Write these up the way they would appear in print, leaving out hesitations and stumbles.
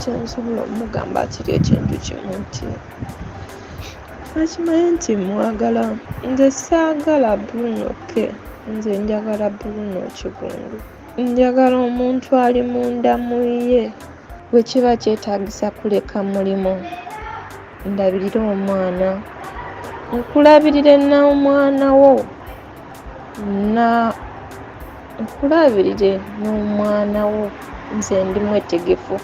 Kyensobola omugamba kiri ekintu kimu nti akimanye nti mwagala. Nze saagala Bruno K, nze njagala Bruno Kigundu. Njagala omuntu ali munda mu ye. Bwe kiba kyetaagisa kuleka mulimu ndabirire omwana, nkulabirire n'omwana wo, na nkulabirire n'omwana wo, nze ndi mwetegefu.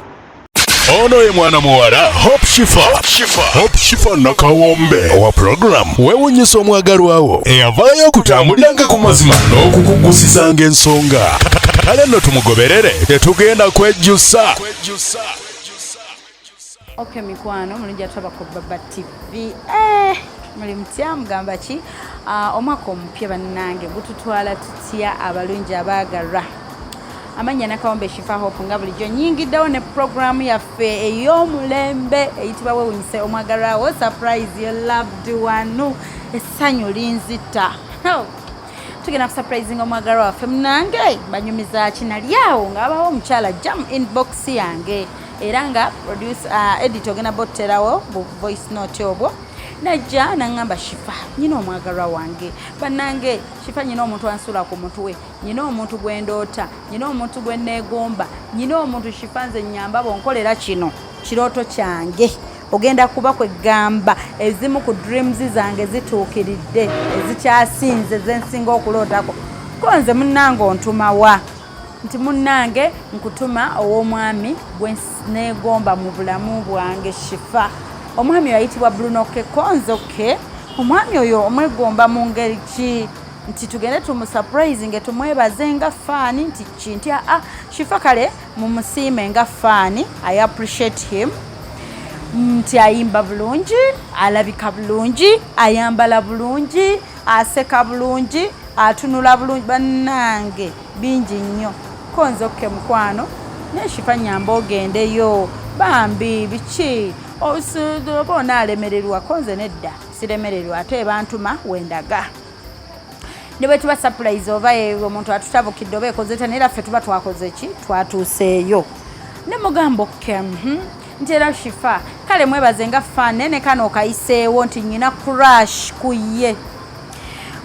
Ono ye mwana muwala Hope Shifa, Hope Shifa Nakawombe owa program Weewunyisa Omwagalwawo, eyavaayo okutambuliranga ku mazima n'okukugusizanga ensonga. Kale nno tumugoberere, tetugenda kwejjusa. Ok mikwano, mulungi atulaba ku Baba TV. Muli mutya? Mugamba ki? Omwaka omupya bannange gututwala tutya, abalungi abaagalwa? Amannya Nakawombe Shifa Hope, nga bulijjo nyingiddewo ne puroguramu yaffe ey'omulembe eyitibwa Wewunyise Omwagalwawo, surprise your loved one. Essanyu linzita. Tugenda kusurprisinga omwagalwa waffe. Munange, banyumiza ki? Nali awo nga wabawo omukyala ajja mu inbox yange, era nga produce edit ogenda boterawo bu voice note obwo. Najja naŋŋamba, "Shifa, nyina omwagalwa wange. Bannange Shifa, nyina omuntu ansula ku mutwe, nyina omuntu gwe ndoota, nyina omuntu gwe neegomba, nyina omuntu. Shifa, nze nyamba bonkolera kino kirooto kyange, ogenda kuba kwegamba ezimu ku dreams zange zituukiridde, ezikyasinze zensinga okulootako. Ko nze munnange ontumawa?" Nti, "Munnange, nkutuma ow'omwami gwe neegomba mu bulamu bwange, Shifa. Omwami oyo ayitibwa Bruno K." Konze, "Okay, omwami oyo omwegomba mu ngeri ki?" Nti, "Tugende tumusurprise tumwebaze nga fan." Nti ki? Nti, "Aa Shifa, kale mumusiime nga fan, I appreciate him, nti ayimba bulungi, alabika bulungi, ayambala bulungi, aseka bulungi, atunula bulungi. Bannange, bingi nnyo." Ko nze, "Okay mukwano, naye Shifa, nyamba ogendeyo bambi, biki oba onaalemererwa?" Ko nze, "Nedda, siremererwa, ate ebantuma wendaga ne bwe tuba surprise oba omuntu atutabukidde oba ekoze ta, naye era ffe tuba twakoze ki, twatuuseeyo." Ne mugamba, "Okay." Nti, "Era Shifa, kale mwebaze nga fan, naye ne kano okayiseewo nti nyina crush ku ye,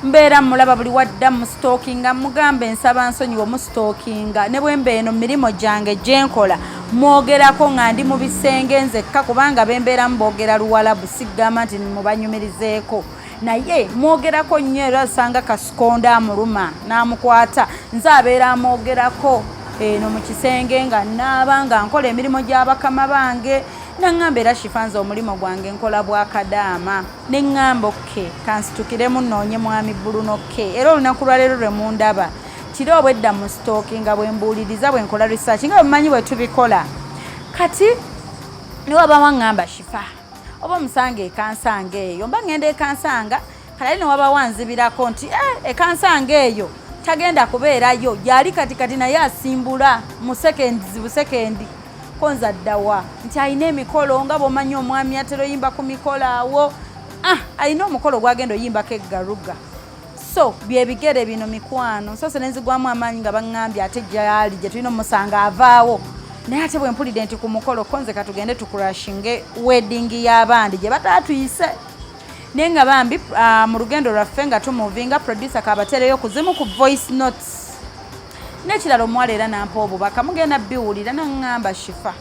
mbeera mulaba buli wadda mustalkinga. Mugambe nsaba nsonyiwa, mustalkinga ne bwe mba eno mirimu gyange gyenkola, mwogerako nga ndi mu bisenge nzekka, kubanga bembeeramu boogera Luwalabu, sigamba nti mubanyumirizeeko, naye mwogerako nnyo, era osanga kasikonda amuluma n'amukwata. Nze abeera amwogerako eno mu kisenge nga naaba, nga nkola emirimu gy'abakama bange." Naŋŋamba, "Era Shifa, nze omulimu gwange nkola bwakadaama." Neŋŋamba, "Okay, kansitukiremu nnoonye mwami Bruno K." Era olunaku lwaleero lwe mundaba kiri obwedda mu stalk, nga bwe mbuuliriza, bwe nkola research, nga bwemumanyi bwe tubikola. Kati niwabawa ŋŋamba, "Shifa, oba omusanga ekansanga eyo." Mba ŋŋenda ekansanga, kale ali newabawo anzibirako nti, "Eh, ekansanga eyo tagenda kubeerayo, gyali kati kati, naye asimbula mu seconds busekendi." Konza addawa? Nti alina emikolo, nga bw'omanyi omwami atera oyimba ku mikolo awo. Ah, alina omukolo gwagenda oyimbako eggaruga. So byebigere bino mikwano, nsose nenzigwamu amaanyi nga baŋŋambye ate gyali gye tulina omusanga avaawo, naye ate bwe mpulidde nti ku mukolo, konze katugende tucrashinge wedding y'abandi gye bataatuyise. Naye nga bambi, mu lugendo lwaffe nga tumuvinga, producer kabatereyo ku zimu ku voice notes. N'ekirala, omuwala era nampa obubaka, mugenda biwulira. Naŋŋamba, "Shifa,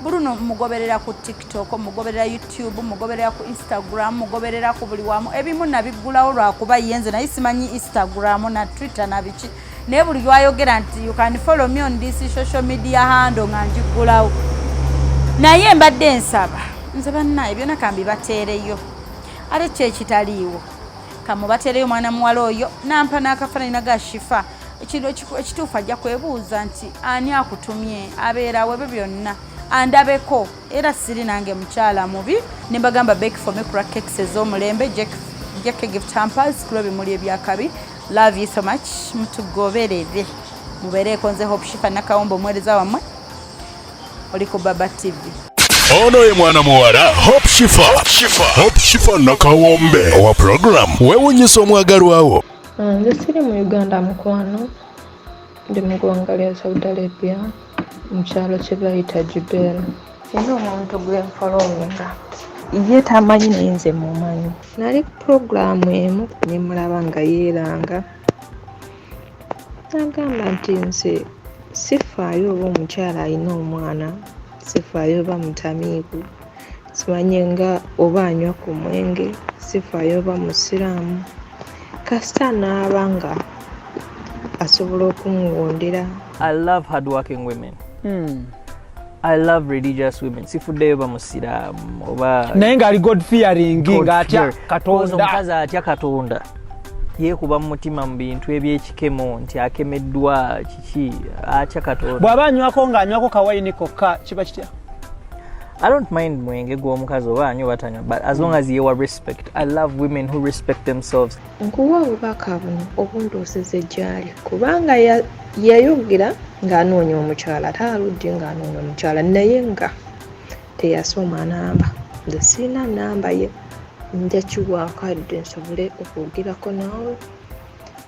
Bruno mugoberera ku TikTok, mugoberera YouTube, mugoberera ku Instagram, mugoberera ku buli wamu. Ebimu nabiggulawo lwakuba yenze, naye simanyi Instagram na Twitter na biki, naye buli lwayogera nti you can follow me on this social media handle nga ngiggulawo. Naye mbadde nsaba nze bannaye byonna kambibateereyo, ate ki ekitaliiwo kamubateereyo." Mwana muwala oyo nampa n'akafaananyi naga, "Shifa, ekintu ekituufu ajja kwebuuza nti ani akutumye, abeerawo ebyo byonna andabeko. Era siri nange mukyala mubi." Ne mbagamba, bake for me crack cakes ez'omulembe, Jeke gift hampers kulo bimuli ebyakabi. Love you so much, mutugoberere, mubeereeko. Nze Hope Shifa Nakawombo, omuweereza wammwe, oli ku Baba TV. Ono ye mwana muwala Hope Shifa, Hope Shifa Nakawombe owa program Weewunyisa Omwagalwawo. Nze siri mu Uganda mukwano, ndi mu ggwanga lya Saudi Arabia, mu kyalo kye bayita Jubail. Nina omuntu gwe nfolowinga ye tamanyi naye nze mumanyi. Nali ku pulogulaamu emu ne mulaba nga yeeranga n'agamba nti nze sifaayo oba omukyala alina omwana, sifaayo oba mutamiivu, simanye nga oba anywa ku mwenge, sifaayo oba musiraamu, kasita anaaba nga asobola okungondera. I love hardworking women. I love religious women. Sifuddeyo bamusiraamu oba naye ng'ali god fearing, ng'atya Katonda. Omukazi atya Katonda yeekuba mu mutima mu bintu ebyekikemo nti akemeddwa kiki, atya Katonda. Bw'aba anywako ng'anywako kawayini kokka kiba kitya? I don't mind mwenge gw'omukazi oba anywa oba tanywa, but as long as yewa respect. I love women who respect themselves. Nkuwa obubaka buno obuntuusize gy'ali kubanga yayogera ng'anoonya omukyala ate aludde ng'anoonya omukyala naye nga teyasoma namba. Nze sirina namba ye, nja kiwa akadde nsobole okwogerako naawe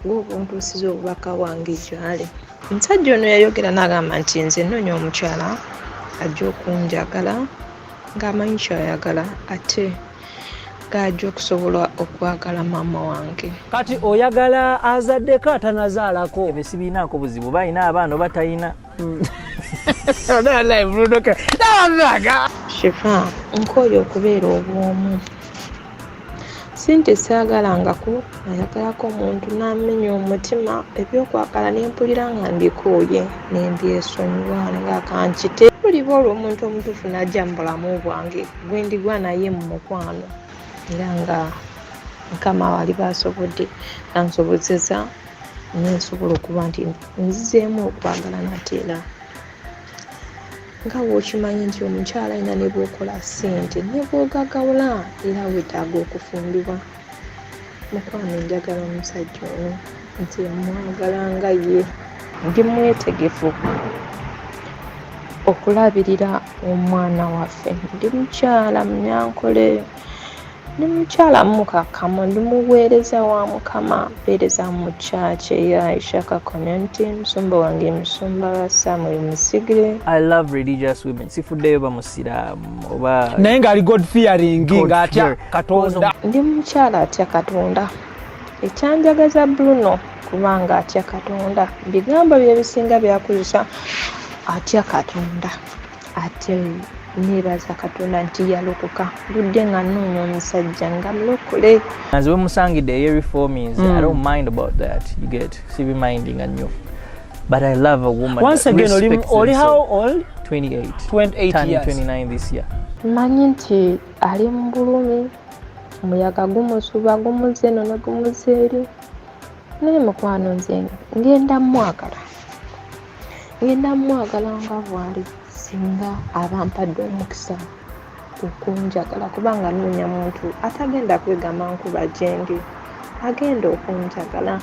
ng'obuntuusiza obubaka bwange gy'ali. Omusajja ono yayogera n'agamba nti nze nnoonya omukyala ajja okunjagala ng'amanyi ky'ayagala ate ng'ajja okusobola okwagala maama wange. Kati oyagala azaddeko atanazaalako? Ebyo sibiinaako buzibu, oba alina abaana oba talina. Shifa, nkooye okubeera obw'omu. Si nti saagalangako, nayagalako omuntu n'amenya omutima, ebyokwagala ne mpulira nga mbikooye ne mbyesonyiwa nga kankite. Luliba olwo omuntu omutuufu n'ajja mu bulamu bwange gwe ndigwa naye mu mukwano era nga Mukama aliba asobodde ansobozesa ne nsobola okuba nti nzizeemu okwagala nate era. Nga bw'okimanyi nti omukyala alina ne bw'okola ssente ne bw'ogagawala era weetaaga okufumbibwa. Mukwano njagala omusajja ono nze mwagala nga ye. Ndi mwetegefu okulabirira omwana waffe. Ndi mukyala Munyankole, ndi mukyala mukakkamu, ndi muweereza wa Mukama, mpeereza mu church eya Ishaka Community, musumba wange musumba Samuel Musigire. I love religious women. Sifuddeyo bamusiraamu oba naye ng'ali god fearing, ng'atya Katonda. Ndi mukyala atya Katonda. Ekyanjagaza Bruno kubanga atya Katonda. Bigambo bye bisinga byakozesa atya Katonda. Ate neebaza Katonda nti yalokoka. Ludde nga nnoonya omusajja nga mulokole. Nze we musangidde eye reformings, I don't mind about that. You get sibi minding nnyo. But I love a woman Once that again, respects oli how themselves. old? 28. 28 Turning years. 29 this year. Mmanyi nti ali mu bulumi, omuyaga gumusuba gumuzza eno ne gumuzza eri. Naye mukwano nze ngenda mmwagala. Ngenda mmwagala nga bw'ali singa aba ampadde omukisa okunjagala kubanga nnoonya muntu atagenda kwegamba nkuba gyendi, agenda okunjagala.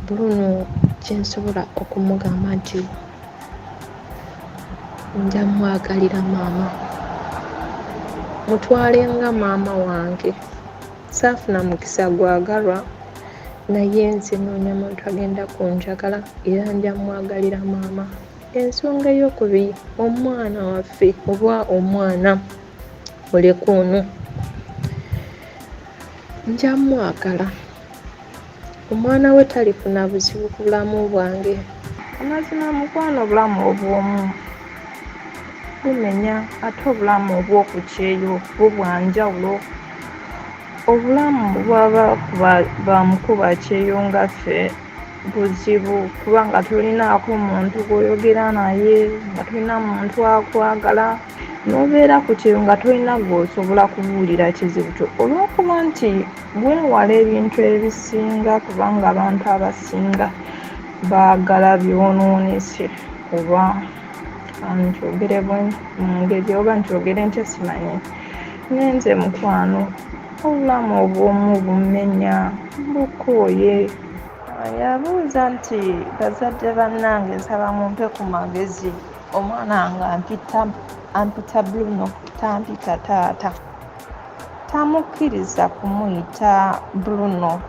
Bruno kye nsobola okumugamba nti nja mwagalira maama. Mutwale nga maama wange. Saafuna mukisa gwagalwa naye nze nnoonya muntu agenda kunjagala era nja mwagalira maama. Ensonga ey'okubiri omwana waffe oba omwana mulekwa ono nja mwagala. Omwana we talifuna buzibu ku bulamu bwange. Amazima mukwano obulamu obw'omu bumenya ate obulamu obw'oku kyeyo bwo bwa njawulo. Obulamu bw'aba bamukuba kyeyo nga ffe buzibu kubanga tolinaako muntu gw'oyogera naye, nga tolina muntu akwagala, n'obeera ku kyeyo nga tolina gw'osobola kubuulira kizibu kyo olw'okuba nti weewala ebintu ebisinga kubanga abantu abasinga baagala byonoonese oba nkyogere mu ngeri oba nkyogere ntya simanyi. Naye nze mukwano obulamu obw'omu bumenya bukooye. Yabuuza nti bazadde bannange nsaba mumpe ku magezi omwana nga ampita Bruno tampita taata. Tamukkiriza kumuyita Bruno.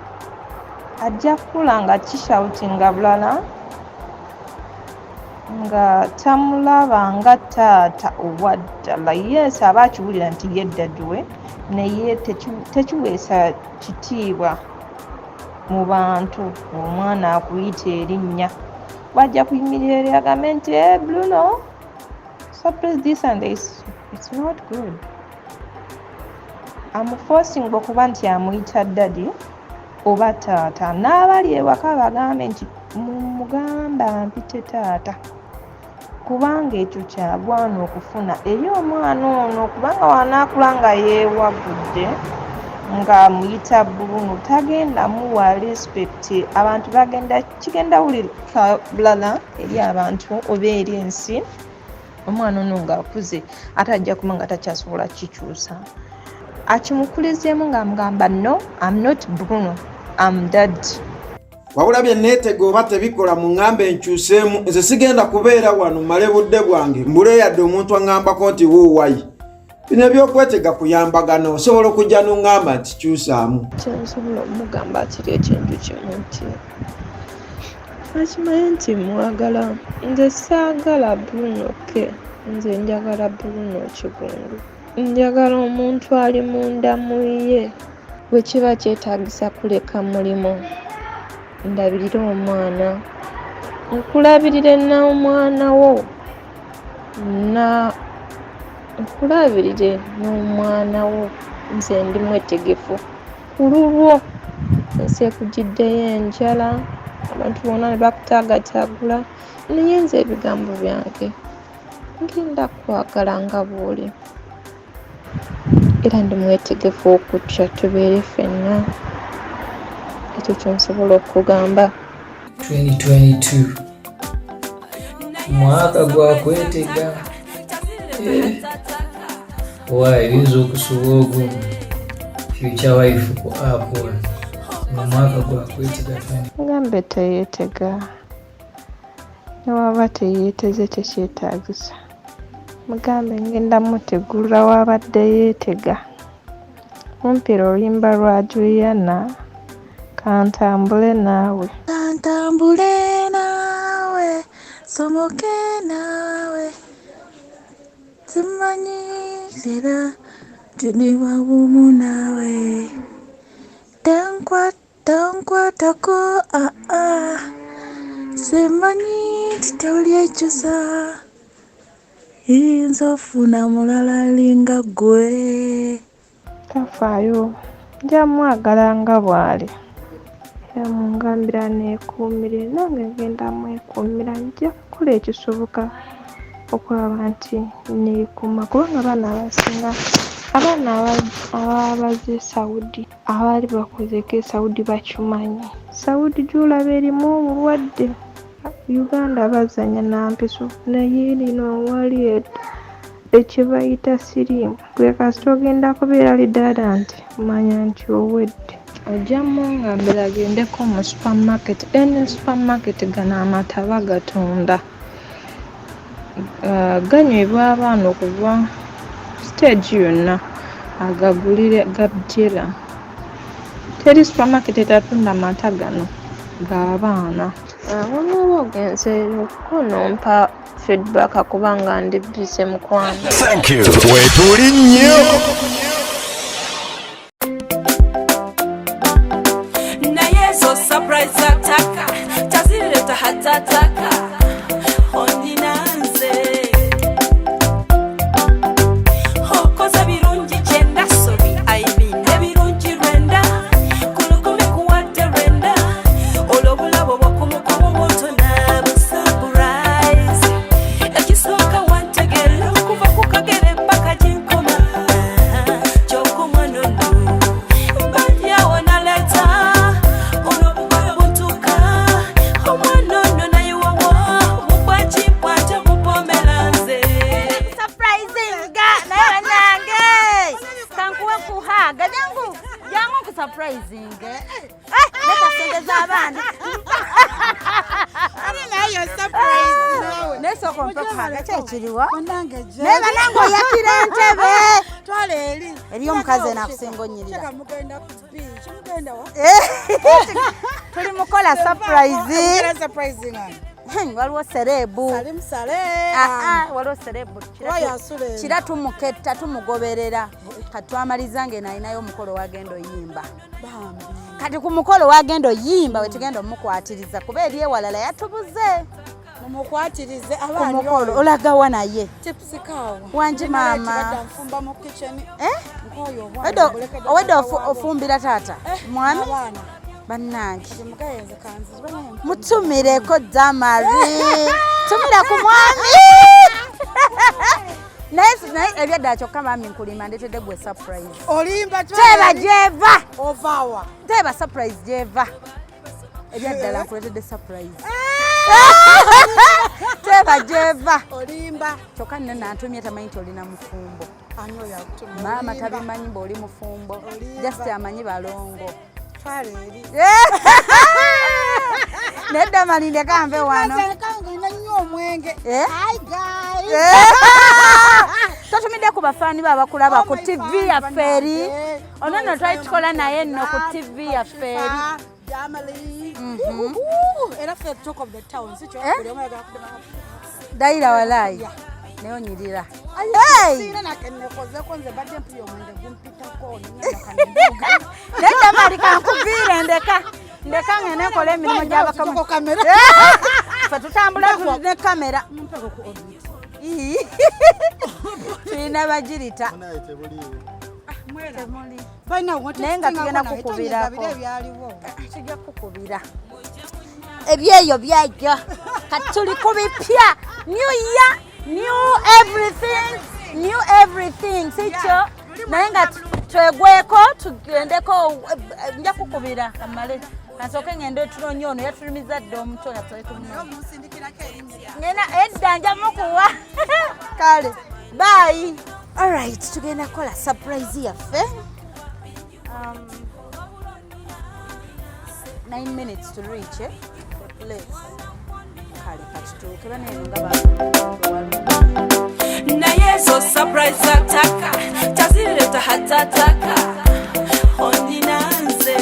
Ajja kukula nga kishoutinga bulala. Nga tamulaba nga taata owaddala. Yes, aba akiwulira nti ye daddy we, naye tekiweesa kitiibwa mu bantu omwana akuyita erinnya. Bajja kuyimirira eri agambe nti, "Hey, Bruno, surprise this and this." It's not good. Amuforcing okuba nti amuyita daddy oba taata, n'abali ewaka bagambe nti mumugamba mpite taata, kubanga ekyo kyagwana okufuna eri omwana ono, kubanga wanaakula nga yeewagudde ng'amuyita Bruno, tagenda muwa respect. Abantu bagenda kigenda wulirika bulala eri abantu oba eri ensi. Omwana ono ng'akuze ate ajja kuba nga takyasobola kikyusa. Akimukulizeemu ng'amugamba, "No, I'm not Bruno, I'm dad." Wabula bye neetega oba tebikola, mu ŋŋambe nkyuseemu. Nze sigenda kubeera wano mmale budde bwange mbule yadde omuntu aŋŋambako nti wuuwayi. Bino ebyokwetega kuyambagana, osobola okujja n'oŋŋamba nti kyusaamu. Kyensobola omugamba kiri ekintu kimu, nti akimanyi nti mwagala. Nze saagala Bruno ke, nze njagala Bruno Kigundu. Njagala omuntu ali munda mu ye. Bwe kiba kyetaagisa kuleka mulimu ndabirire omwana, nkulabirire n'omwana wo, na nkulabirire n'omwana wo, nze ndi mwetegefu ku lulwo. Ensi ekugiddeyo enjala, abantu bonna ne bakutaagataagula, naye nze ebigambo byange, ngenda kwagala nga bw'oli, era ndi mwetegefu okutya tubeere ffenna. Ekyo kyensobola okugamba. 2022 mwaka gwa kwetega. Eh, waayi oyinza okusuba ogwo future wife ku app wano mu mwaka gwa kwetega. Ngambe teyeetega, newaba teyeeteze tekyetaagisa. Mugambe ngenda mutegulula wabadde yeetega. Mumpira oluyimba lwa Juliana, Kantambule Naawe. Kantambule naawe, somoke naawe, simanyi era tuli wabumu naawe. Tonkwatako aa, simanyi nti tolyekyusa, yinza ofuna mulala alinga ggwe. Tafaayo, nja mwagala nga bw'ali, era mungambira neekuumire, nange ngenda mwekuumira. Nja kukola ekisoboka okulaba nti neekuuma, kubanga abaana abasinga, abaana ababaze Saudi, abaali bakozeeko e Saudi bakimanyi. Saudi gy'olaba erimu obulwadde. Uganda bazannya nampiso, naye lino wali ekye bayita siriimu, gwe kasita ogenda kubeera redundant, manya nti owedde. Ojja mungambira agendeko mu supermarket, eno supermarket gano amata bagatunda, ganywebwa abaana okuva stage yonna, agagulire gabjera. Teri supermarket etatunda mata gano g'abaana. Wanaaba ogenzeeyo ko nompa feedback, kubanga ndi busy, mukwano. Thank you. Wetuli nnyo. Naye ezo surprise ataka tazireta hatataka onina nze okoze birungi kyenda, sorry, I mean ebirungi 9 ku 1,000 kuwadde 9. Olwo obulabo bwokumukumu butona busurprise. Ekisooka wantegeera okuva ku kagere paka gyenkoma, kyokka omwana ono mbadyawo naleeta olwo obugoye butuuka. Omwana ono nayiwawo mubwakibwajo mupomera nze. Surprisinga naye banange, kankuwe kuhaga. Jangu, jangu nkusurprisinge. Leta sente z'abaana. Naye sooka ompe kuhaga. Kyekiriwa naye banange, oyakira entebe. Twala eri. Eriyo omukazi eno akusinga onyirira. Mugenda ku beach, mugenda wa? Tuli mukola surprise. Surprising. Waliwo celeb. Salim Saleh. Ah, ah, waliwo celeb. Kuba yasula eno. Kira tumuketta, tumugoberera. Kati twamaliza ng'eno alinayo omukolo wagenda oyimba. Bambi. Kati ku mukolo wagenda oyimba wetugenda omukwatiriza, kuba eri ewalala yatubuze. Mumukwatirize. Ku mukolo olagawa naye? Tipsikawo. Wangi maama. Badda nfumba mu kitchen. Eh? Nkooye obwana. Eddo Mbulekedde owedde taata waabwo. ofumbira taata mwami Abaana. bannange. Kati mugayenze kanzibe naye nfumba. Mutumireko Damari, tumira ku mwami. Naye ebyaddala kyokka maami nkulima, ndetedde gwe surprise. Olimba. Teeba gyeva. Ovaawa. Teeba surprise gyeva. Ebyaddala nkuletedde surprise. Teeba gyeva. Olimba. Kyokka nne nantumye, tamanyi nti olina mufumbo. Ani oyo akutumye? Maama. Olimba. Tabimanyi mbu oli mufumbo. Olimba. Just amanyi balongo. Twala eri. Nedda malinde kanve wano. Ngina nnyo omwenge. Eh? Hi guys. Totumidde ku bafaani be abakulaba Oh, ku my TV fans, yaffe eri. bannange. Ono nno twali tukola naye nno ku TV yaffe eri. Jamali. Uhuhu. Era ffe talk of the town, si kyo? Eh? Buli omu ayagala kudema. Dayira walaayi. Yeah. Naye onyirira. Ayi, Hey! Siina nakennekozeeko, nze mbadde mpulira omwenge gumpitako nengamba kanenduga. Nedda mali kankuviire, ndeka ndeka ngende nkola emirimu gy'abakamu. Ku kamera. Ffe tutambula tuli ne kamera. Mumpeko ku orbit. Ii. Tulina bagirita. Balina Naye nga tugenda kukubirako. Biri ebyaliwo. Tujja kukubira ebyeyo byajja. Kati tuli ku bipya, new year, new everything, new everything, sikyo? Naye nga twegweko tugendeko. Nja kukubira kamale kansooke ngende tunonye ono yatulumiza dda omuto yatumunonya. Omunsindikirako erinnya. Ngenda edda nja mukuwa. Kale, bye. Alright, tugenda kukola surprise yaffe. 9 minutes to reach, eh, the place. Kale katituuke banene nga Naye ezo surprise ataka tazireta hatataka onina nze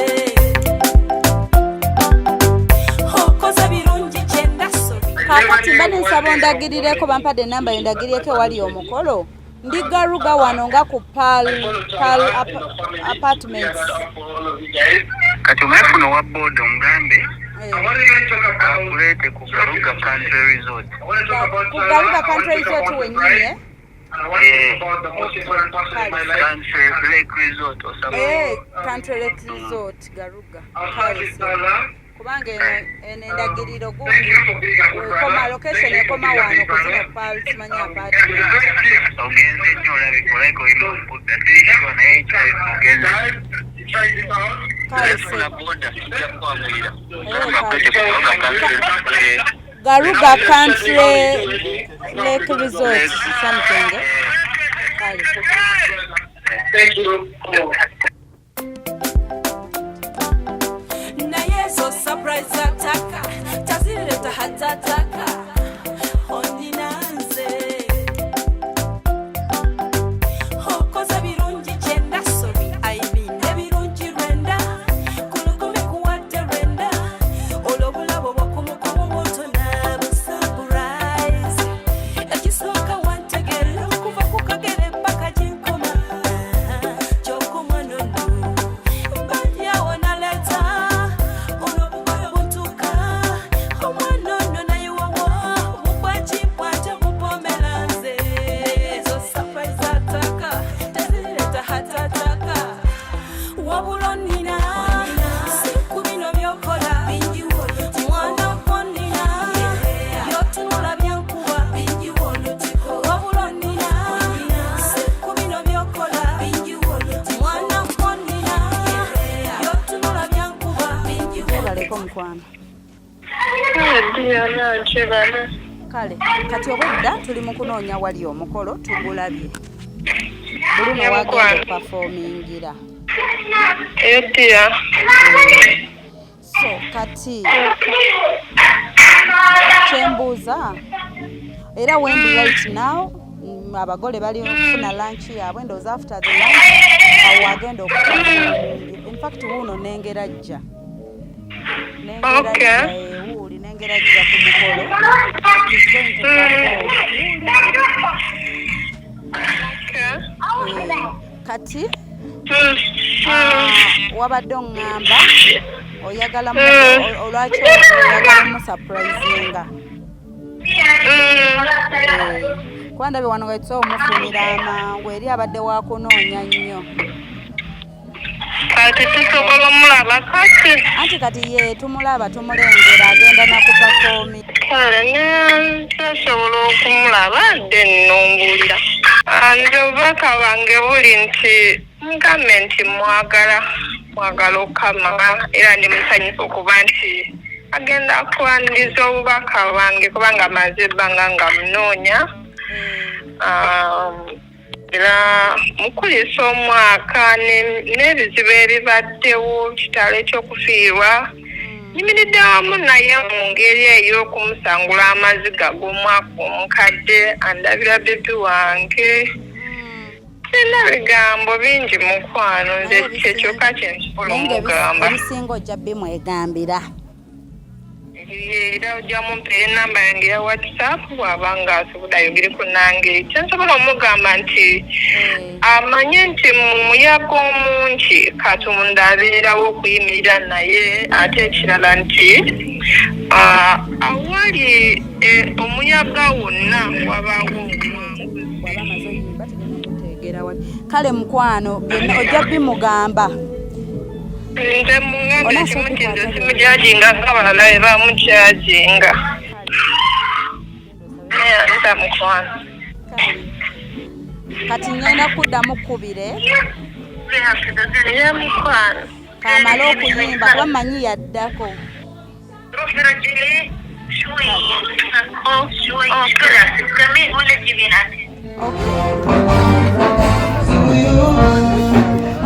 okoze birungi kyenda sorry. Kakati mba nensaba ondagirireko, bampadde enamba endagireko ewali omukolo. Ndi Garuga wano nga ku Pearl Apartments. Kati omwefuna owa boda, omugambe akuleete ku Garuga Country Resort. Ku Garuga Country Resort wennyini, eh? Eh, Country Lake Resort osaba. Eh, Country Lake Resort Garuga. Kale, kubanga eno endagiriro gundi ekoma, location ekoma wano ku zino Pearl simanyi apartment. Ogenze nnyo, olabika olabika olina okudda teekirwa, naye kirabika ogenze. Kale. Funa boda, kijja kukwanguyira. Ogamba akuleete ku Garuga Country eh, Garuga Country Lake Resort something, eh? Kale. Thank you. Naye ezo surprise ataka tazireta hatataka onina nze okoze birungi kyenda sorry, I mean ebirungi lwenda ku lukumi kuwadde lwenda olwo obulabo bwokumukumu butonaaba surprise. Ekisooka wantegeera okuva ku kagere paka gyenkoma kyokoma nono mbadyawo naleeta olwo obugoye butuuka omwana ono nayiwawo mukwakimpwate mupomera nze ezo surprise ataka tezireta hatataka wabula onina siku bino byokola mwana gwonina byotunula byankuba wabula onina siku bino byokola mwana gwonina byotunula byankuba. Webaleko mukwano. Kale kati obwedda tuli mu kunoonya wali omukolo, tugulabye buluno wagenda okuperformingira. Ediya. So kati kyembuuza era wendi right now, abagole bali kufuna lunch yaabwe, ndowooza after the lunch awo agenda okuperformingira. In fact wuuno nengera ajja. Nengera ajja, wuuli nengera. Nnengera ajja ku mukolo. He's going to perform. Kati wabadde oŋŋamba oyagala olwaki oyagala omusurprisinga. Kuba ndabye wano nga tusobola omufunira amangu eri abadde wakunoonya nnyo. Kati tusobola omulaba kati? Anti kati ye tumulaba, tumulengera, agenda nakupafomi. Kale nsobola okumulaba dde nnombuulira. Nze obubaka bwange buli nti mugambe nti mwagala, mwagala okukama, era ndi musanyufu okuba nti agenda kwaniriza obubaka bwange kubanga amaze ebbanga nga munoonya. Era mukulisa omwaka n'ebizibu ebibaddewo, kitalo ekyokufiirwa, nyimiridde wamu naye mu ngeri ey'okumusangula amaziga g'omwaka omukadde. Andabira bebi wange, sirina bigambo bingi mukwano, nze kyekyokka kyensobola omugamba. Ebisinga ojja bimwegambira. Era ojja mumpeera enamba yange ya WhatsApp bw'aba nga asobodde ayogereko nange. Kyensobola omugamba nti amanye nti mu muyaga omungi Katonda abeerawo okuyimirira naye, ate ekirala nti awali omuyaga wonna wabaawo. Kale mukwano, byonna ojja bimugamba. Nze muŋŋambe kimu nti nze simujajinga ng'abalala bwe bamujajinga. Nza mukwano. Kati ngenda kuddamu kkubire. Ye mukwano. Kamale okuyimba kuba mmanyi yaddako.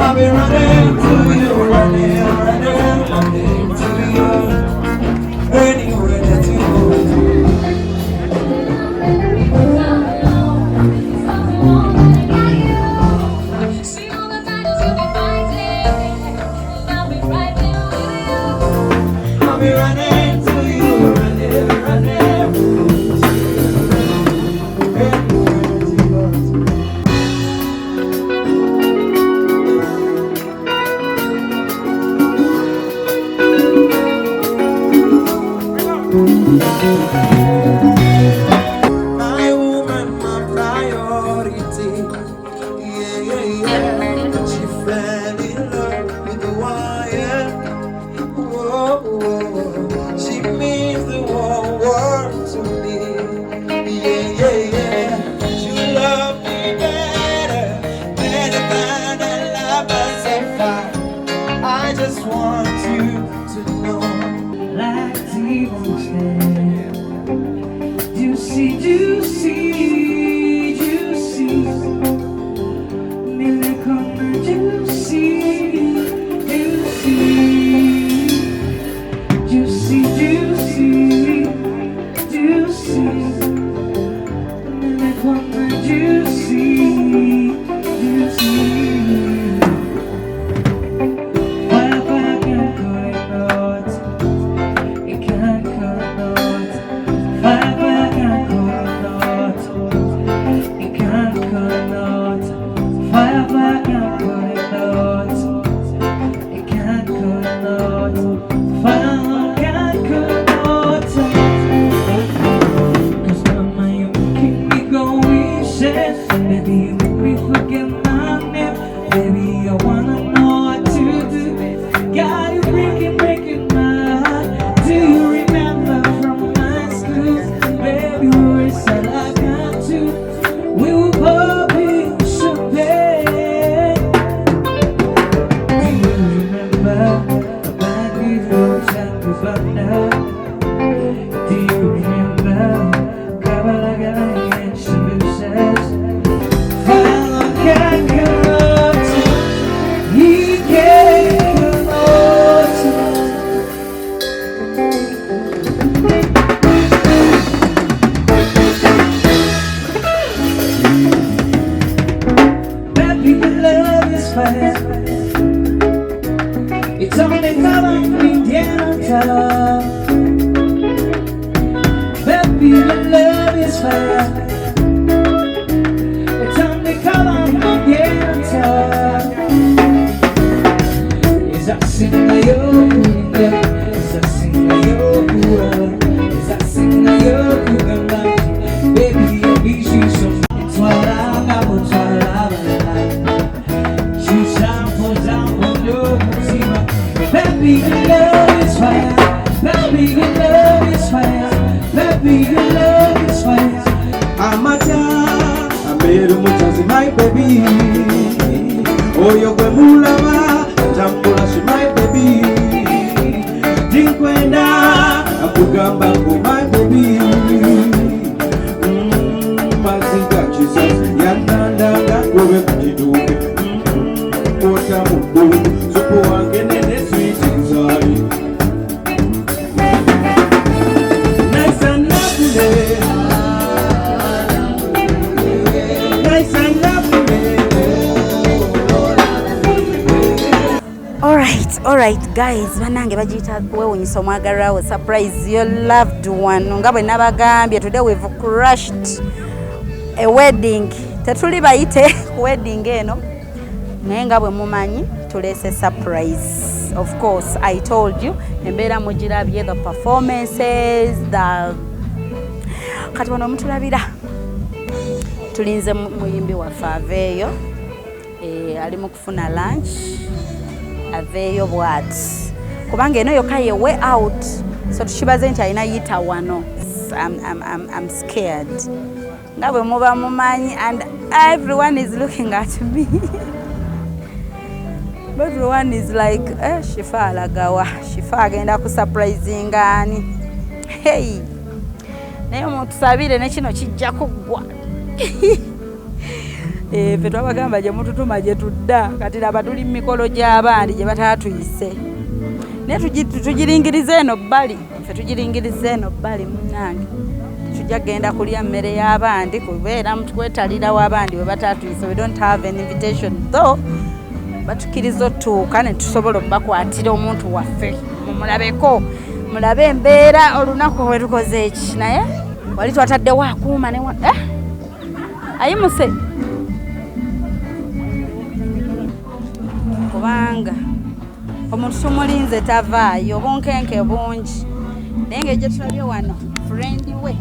I'll be running to you, running, running, running to you. Anywhere that you go. I'll be running to you, running, running to you. Anywhere that you go. My woman, my priority. Yeah, yeah, yeah. She fell in love with the wire. Whoa, whoa. She means the whole world to me. Yeah, yeah, yeah. She love me better, better than I love myself. I just want you to know. Like devotion. Juicy, juicy, juicy. Nilikona juicy, juicy. Juicy, juicy, juicy. Nilikona juicy, juicy. Fire, fire, can't call it not. It can't call it not. Fire, fire, can't call it not. It can't call it not. Fire, fire, can't call it not. It can't call it not. Fire, can't call it not. 'Cause mama, you keep me going, shit. Baby, you make me forget my name. Baby, I wanna know what to do. Got you breaking, breaking my heart. Do you remember from high school? Baby, we were so like I do. We were popping champagne. Do you remember about you, Chakubana? Do you remember Kabalagala and Shabusas? Follow Kakarot, he came out. Baby, the love is fire. It's only gonna be down top. Baby, your love is fire. Etandika bamugenda. Ezasingayo kulinda, ezasingayo kuwala, ezasingayo kugamba nti, baby, I miss you so much. Twala ngabo, twala balala. Kyusa mpoza mpondo omutima. Baby, your love is fire. Baby, your love is fire. Baby, your love is fire. Amata ameeru mutazi my baby oyo gwe mulaba tambula si my baby tinkwenda akugamba ngu my baby maziga kizazi yanandanga gobe ku kiduuke kwota mu ddungu supu wange nene switi nzaali Nice and lovely. Nice and lovely. Alright, alright guys, banange bagiyita wewunyisa omwagalwawo surprise your loved one. Nga bwe nabagambye today we've crushed a wedding. Tetuli bayite ku wedding eno naye nga bwe mumanyi tuleese surprise. Of course, I told you embeera mugirabye, the performances, the kati wano mutulabira tulinze muyimbi waffe aveeyo, ali mu kufuna lunch aveeyo bw'ati kubanga eno yokka ye way out, so tukibaze nti alina yita wano. I'm scared nga bwe muba mumanyi and everyone is looking at me. Everyone is like, eh, Shifa alagawa, Shifa agenda ku surprisinga ani. Hey, naye mutusabire ne kino kijja kuggwa. Ffe twabagamba gye mututuma gye tudda, kati laba tuli mu mikolo gy'abandi gye bataatuyise. Naye tugiringiriza eno bbali, ffe tugiringiriza eno bbali munnange. Tujja kugenda kulya mmere y'abandi kubeera mukwetalirawo abandi bwe bataatuyise. We don't have an invitation though, batukkiriza otuuka ne tusobola okubakwatira omuntu waffe mumulabeko, mulabe embeera olunaku bwe tukoze eki. Naye wali twataddewo akuuma ne ayimuse kubanga omuntu tumulinze tavaayo, obunkenke bungi. Naye ng'egye tulabye wano friend we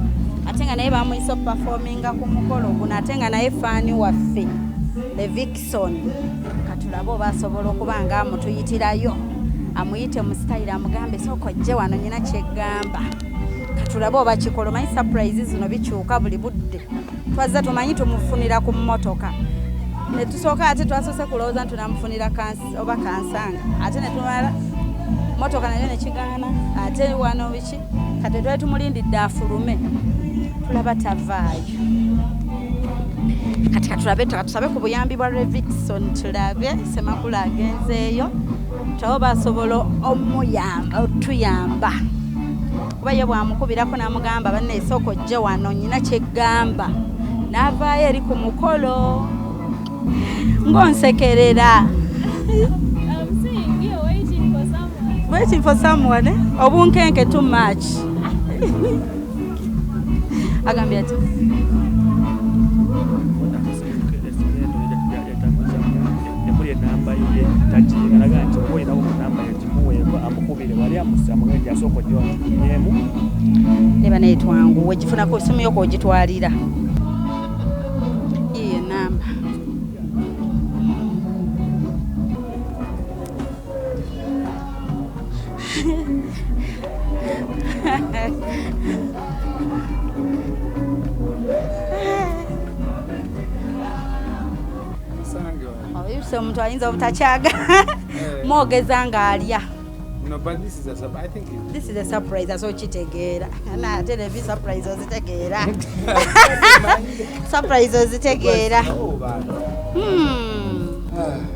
ate nga naye bamuyise okuperforminga ku mukolo guno, ate nga naye faani waffe Levixone. Katulabe oba asobola okuba nga amutuyitirayo, amuyite mu sitayiro amugambe sooka ojje wano nyina kyeggamba. Katulabe oba kikola. Omanyi surprise zino bikyuka buli budde. Twazza tumanyi tumufunira ku mmotoka ne tusooka, ate twasoose kulowooza nti tunamufunira oba kansanga, ate ne tumala mmotoka nayo ne kigaana, ate wano biki. Kati twali tumulindidde afulume, tulaba tavaayo. Kati katulabe, katusabe ku buyambi bwa Levixone, tulabe Semakula agenzeeyo tulabe basobola omuyamba otuyamba, kuba ye bwamukubirako n'amugamba banne sooka ojje wano nyina kyeggamba, n'avaayo eri ku mukolo ng'onsekerera. Waiting for someone, eh? Obunkenke too much. Agambye ati Emuli enamba ye tagialaga nti oba olinawo ku namba yagimuweeko amukubire wali amugende asooka ojja watunyemu. Ne banaye twanguwe, gifunako essimu yo kw'ogitwalira. Yiyo enamba. Oyuse omuntu ayinza obutakyaga mwogeza ng'alya. No, but this is a surprise. I think This is a surprise, aso okitegeera. Ate nebi surprise ozitegeera. Surprise ozitegeera.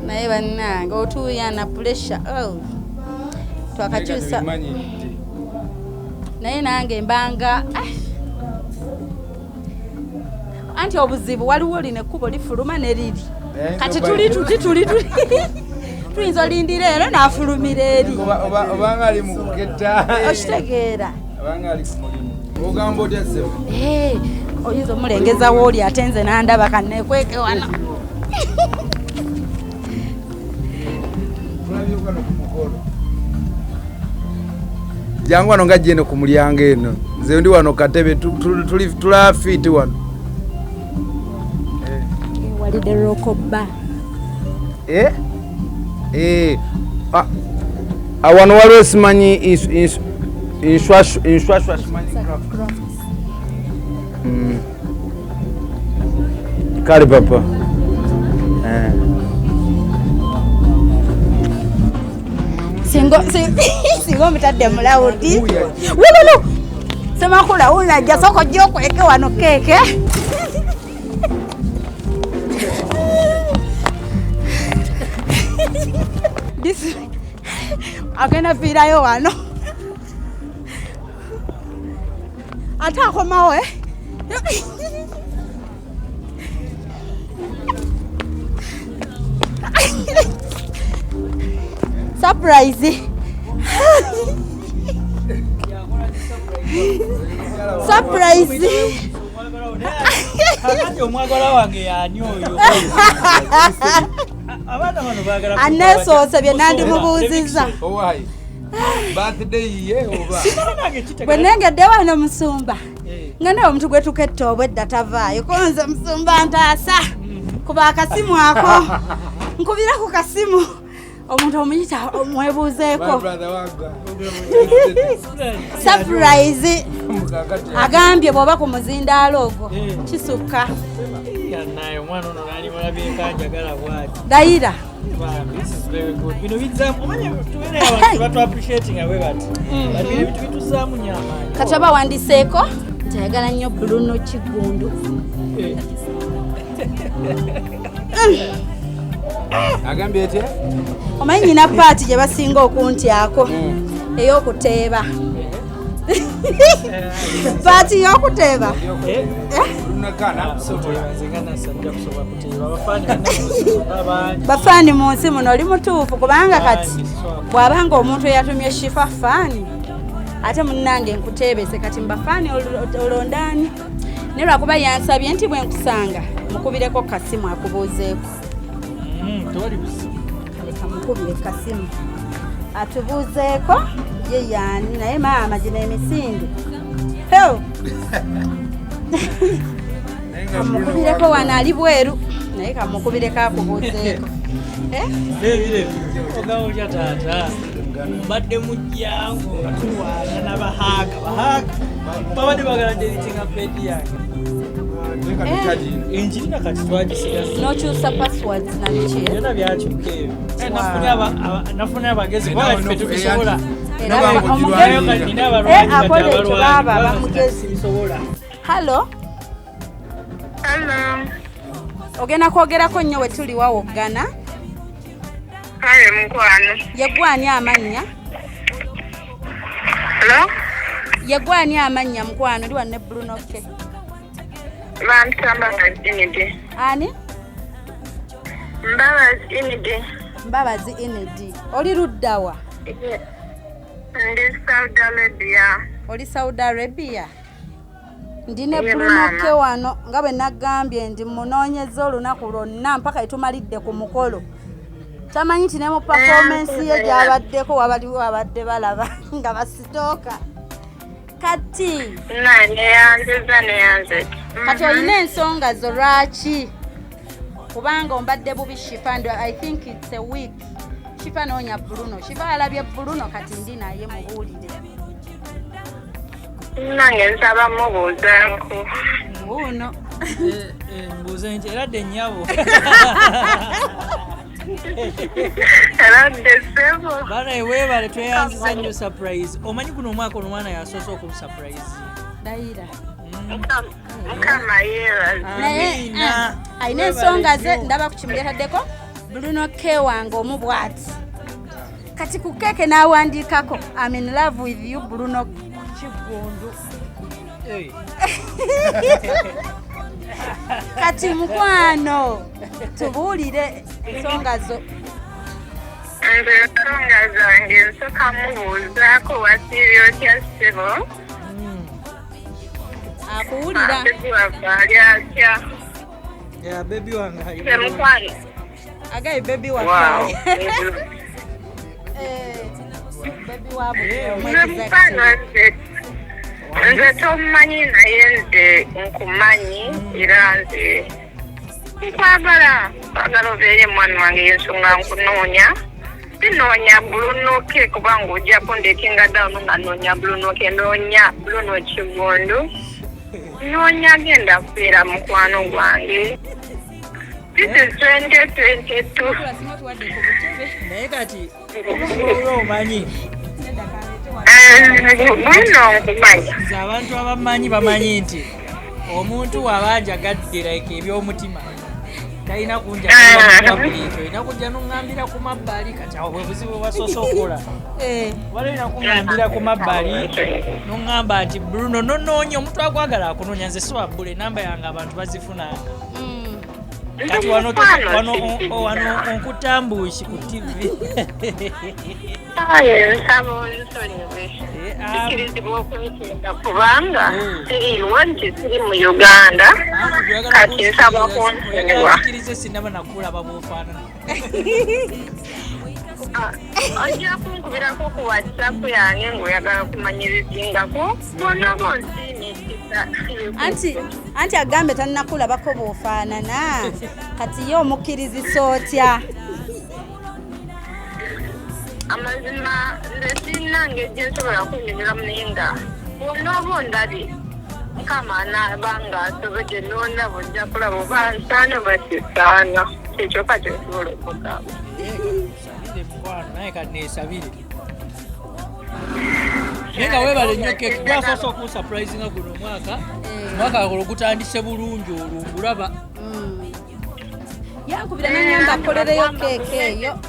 Naye bannange otuuyana pressure. Oh. Twakakyusa. Naye nange mbanga anti obuzibu waliwo lino ekkubo lifuluma ne liri. Kati tuli tuti tuli tuli. Tuyinza olindira ero n'afulumira eri. Obanga ali mu kuketta. Okitegeera. Obanga ali ku mulimu. Ogamba otya ssebo? Eh, oyinza omulengeza wooli ate nze nandaba kanneekweke wano. Jangu wano nga jeno ku mulyango eno. Nze ndi wano katebe tulafiiti wano. Walidde rokoba. Eh? Eh. Ah, wano waliwo simanyi inswaswa simanyi craft. Kale papa. Eh. Singa omutadde mulawudi wululu semakula wulajja sooka ojja okweke wano keeke. Agenda fiirayo wano ate akomawo eh? Surprise. Surprise. Kakati omwagala wange yani oyo? Abaana bano baagala Aneesoose bye nandimubuuzizza. Owaayi. Birthday ye oba? Bwe nengedde wano musumba nga nawe omuntu gwe tuketta obwedda tavaayo, ko nze musumba ntaasa kuba akasimu ako nkubira ku kasimu omuntu omuyita omwebuuzeeko. My brother wagwa. Surprise. Agambye bw'oba ku muzindaalo ogwo kisukka. Naye omwana ono nali mulabyeko anjagala bwati. Dayira. Bambi, this is very good. Bino bizzaamu, omanye tubeere abantu batu appreciating bwe bati. But bino ebintu bituzaamu nnyo amaanyi. Kati oba wandiseeko nti ayagala nnyo Bruno Kigundu. Agambye etya? Omanyi nyina paati gye basinga okuntyako ey'okuteeba. Paati y'okuteeba. Nze nga nasajja kusobola kuteeba abafaani bannange bangi. Bafaani mu nsi muno oli mutuufu kubanga kati bw'abanga omuntu eyatumye Shifa faani ate munnange nkuteebese kati mubafaani olondaani naye lwakuba yansabye nti bwe nkusanga mukubireko kasimu akubuuzeeko. Tewali buzibu. Leka mukubire kasimu atubuuzeeko ye yaani naye maama gino emisinde. Heo! Kamukubireko wano ali bweru naye kamukubireko akubuuzeeko. Eh? Nebire ogamba otya taata? Mbadde mujjangu nga tulwana n'abahaaka bahaaka babadde bagala deletinga page yange. Enjirina kati twagisigaza. N'okyusa passwords na biki? Byonna byakyuka ebyo. Eh, nafuna abagezi kubanga ffe tubisobola. Era omugezi Nina abalwanyi kati akola ekyo abalwanyi, baaba kubanga bamugezi. sibisobola. Hallo. Hello. Ogenda kwogerako nnyo we tuli wawoggana. Kale mukwano. Ye gwani amannya? Hello? Ye gwani amannya mukwano ndi wano ne Bruno K. Bampita Mbabazi Inidi. Ani? Mbabazi Inidi. Mbabazi Inidi. Oli ludda wa? Ndi Saudi Arabia. Oli Saudi Arabia? Ndi ne Ye Bruno maama. K wano nga bwe nagambye ndi munoonyeza olunaku lwonna mpaka etumalidde ku mukolo. Tamanyi nti ne mu performance ye gy'abaddeko wabaliwo abadde balaba nga basitooka. Kati Na neyanziza neyanzeki. Kati olina ensonga zo lwaki? Kubanga ombadde bubi Shifa and I think it's a week. Shifa noonya Bruno. Shifa alabye Bruno kati ndi naye mubuulire. Nange nsaba mubuuzaako. Wuuno. Mbuuze nti era dde nnyabo. Era dde ssebo. Bana weebale tweyanziza nnyo surprise. Omanyi guno omwaka ono omwana yasoose okusurprise. Dayira. Mukama yeebaze. Naye alina ensonga ze ndaba ku kimuli ataddeko Bruno K wange omu bw'ati. Kati ku keeke n'awandiikako I'm in love with you Bruno Kiggundu. Kati mukwano tubuulire ensonga zo. Nze ensonga zange nsooka mubuuzaako wasiibye otya ssebo? Akuwulira. Baby waffe ali atya? Yeah, baby wange ali Nze mukwano. Agaye baby Wow. waffe. Baby waabwe. Nze mukwano, nze tomumanyi, naye nze nkumanyi era nze nkwagala, kwagala obeere mwana wange, yensonga nkunoonya. Sinoonya Bruno K kubanga ojja kundekinga down nga noonya Bruno K. Noonya Bruno Kigundu, noonya agenda kubeera mukwano gwange. This is 2022. Naye kati oba omanyi Bruno nkumanya. Nze abantu abamanyi bamanyi nti omuntu waba njagadde, like ebyomutima, talina kunjagalira public, olina kujja noŋŋambira ku mabbali. Kati awo bwe buzibu bwasoose okukola. Wala olina kuŋŋambira ku mabbali noŋŋamba nti Bruno nonoonya omuntu akwagala akunoonya. Nze siwabbula, enamba yange abantu bazifunanga. Kati wano wano onkutambuuki ku TV. Aye, nsaba onsonyiwe, sikirizibwa okweteeka kubanga siriiwo nti siri mu Uganda. Kati nsaba kunsonyiwa. Kkirize, sinaba nakulaba bwofaanana. Ojja kunkubirako ku WhatsApp yange ng'oyagala kumanya ebizingako bw'onoba onsiimye ekisa. Anti agambe tannakulabako bw'ofaanana, kati ye omukkirizisa otya? Amazima nze sirina ngeri gye nsobola kunnyonnyolamu, naye nga bw'onooba ondabye, Mukama anaaba nga asobodde n'ondaba, ojja kulaba oba nsaana oba sisaana. Kyekyoka kyensobola okugamba. Sabire mukwano, naye kati nesabire, naye nga weebale nnyo. Keki gwasoose okunsurprisinga guno omwaka. Omwaka guno gutandise bulungi, olwo ngulaba. Yankubira nangamba akolereyo keeki eyo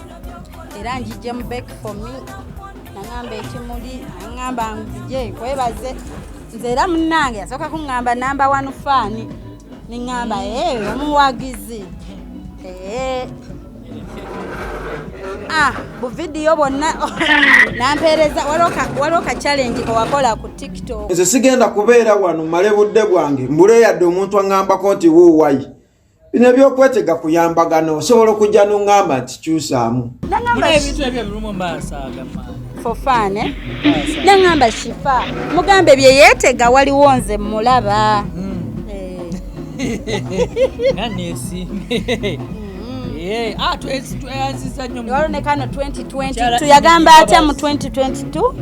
era njije mu bake for me, nangamba ekimuli, nangamba nzije nkwebaze nze. Era munnange yasooka kuŋŋamba number one fan, niŋŋamba ee omuwagizi. Ee. Ah, buvidiyo bwonna nampeereza. Waliwo ka challenge kewakola ku TikTok. Nze sigenda kubeera wano mmale budde bwange mbule yadde omuntu aŋŋambako nti wuuwayi. Bino ebyokwetega kuyambagana, osobola okujja n'oŋŋamba nti kyusaamu. Nangamba Muna ebintu ebyo birimu maaso agamaani. For fun, eh? Nangamba Shifa mugambe bye yeetega, waliwo nze mulaba. Nga nesimbe. Ah, tweyanziza nnyo. Waliwo ne kano 2022. Kyala- Yagamba atya mu 2022?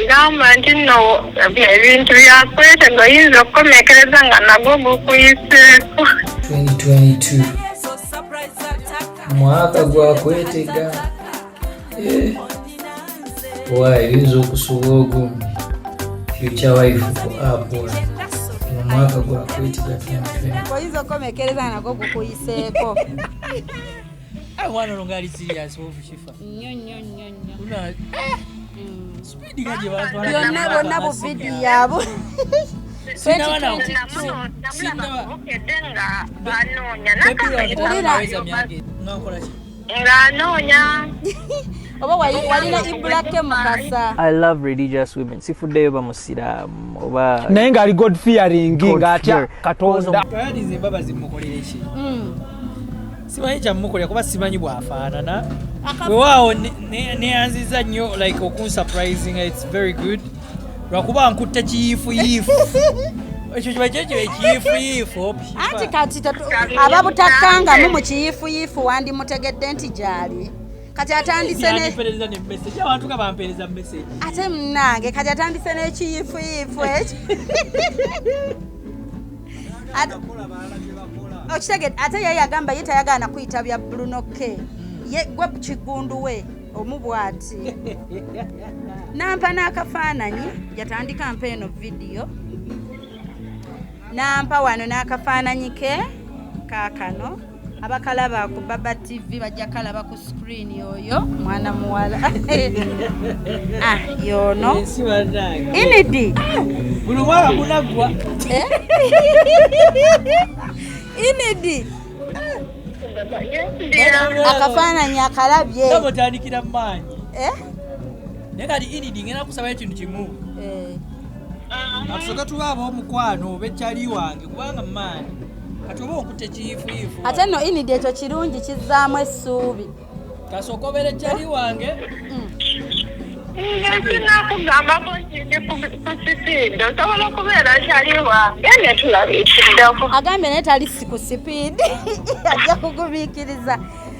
Gamba nti nno ebintu byakwetega oyinza okukomekereza nga nagwo gukuyiseeko. 2022 mwaka gwa kwetega. Waayi, oyinza okusuba ogwo future wife ku app ono mwaka gwa kwetega 2020. Oyinza okukomekereza nga nagwo gukuyiseeko. Ah, mwana ono ngaali serious, Hope Shifa. Nnyo nnyo nnyo nnyo. Una speed nga gye batwala. Byonna bonna buvidiyo abo. Sinaba na- Namulaba bukedde nga anoonya. Naweza myaka ngakola ki? Ng'anoonya. Oba walina Ibulake Mukasa. I love religious women. Sifuddeyo bamusiraamu oba Naye ng'ali God fearing, ng'atya Katonda. Kayaniza embabazi mukolere ki? Simanyi kyamukolera kuba simanyi bw'afaanana. Weewaawo neyanziza nnyo like okunsurprising, it's very good, lwakuba nkutte kiyiifuyiifu. Ekyo kiba kyekyo ekiyiifuyiifu. Anti kati ababutakkangamu mu kiyiifuyiifu wandimutegedde nti gyali. Kati atandise ne Yandimpeereza ne message, abantu nga bampeereza message. Ate munnange kati atandise n'ekiyiifuyiifu ekyo. Okitegedde? Ate ye yagamba ye tayagala kuyita bya Bruno K, ye gwe Kigundu we omu bw'ati. Nampa n'akafaananyi, yatandika mpa eno vidiyo, nampa wano n'akafaananyi ke kaakano. Abakalaba ku Baba TV bajja kalaba ku screen. Oyo mwana muwala, ah, yono. Ensi bannange. Inidi. Buli mwaka gunaggwa. Inidi, akafaananyi akalabye? Nga bwotandikira mu maanyi. Eh? Naye kati Inidi, ngenda kusabayo ekintu kimu. Eh. Katusooke tube ab'omukwano oba ekyali wange, kubanga maani kati oba okutte kiyiifuyiifu. Ate nno Inidi, ekyo kirungi, kizzaamu essuubi. Kasooka obeera ekyali wange. Nze sinakugambako nti ndi ku sipiidi, osobola okubeera kyali wange ne tulaba ekiddako. Agambye naye tali si ku sipiidi, ajja kugumiikiriza.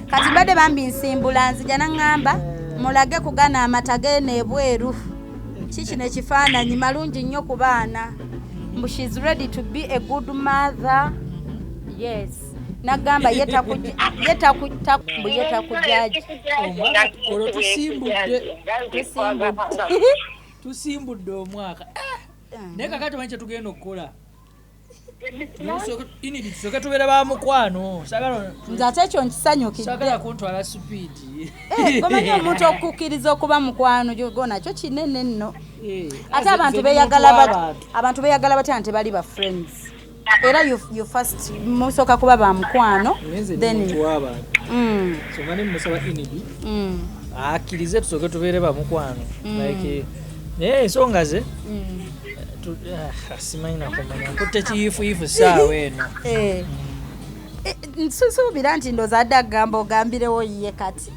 Kati mbadde bambi nsimbula nzija, naŋŋamba mulage kugana amata geeno ebweru. Kikino ekifaananyi malungi nnyo ku baana, mbu she's ready to be a good mother. Yes, nagamba ye mbu ye takujaji. Omwaka olwo tusimbudde. Tusimbudde. Tusimbudde omwaka. Eh, naye kakati omanyi kyetugenda okukola? Inidi, tusooke tubeere ba mukwano. Saagala Nze ate ekyo nkisanyukidde. Saagala kuntwala supiidi. Eh, gomanyi omuntu okukkiriza okuba mukwano gwo nakyo kinene nno. Ate abantu Nze beyagala ndi muntu w'abantu. Abantu beyagala batya nti bali ba friends, era you first musooka kuba ba mukwano. Nze ndi Then muntu w'abantu. So nga nemusaba Inidi akkirize tusooke tubeere bamukwano. Like, naye ensonga ze simanyi nakumanya, nkutte kiyiifuyiifu saawa eno. Eh. Eh, nsusuubira nti ndooza adde agamba ogambirewo ye kati.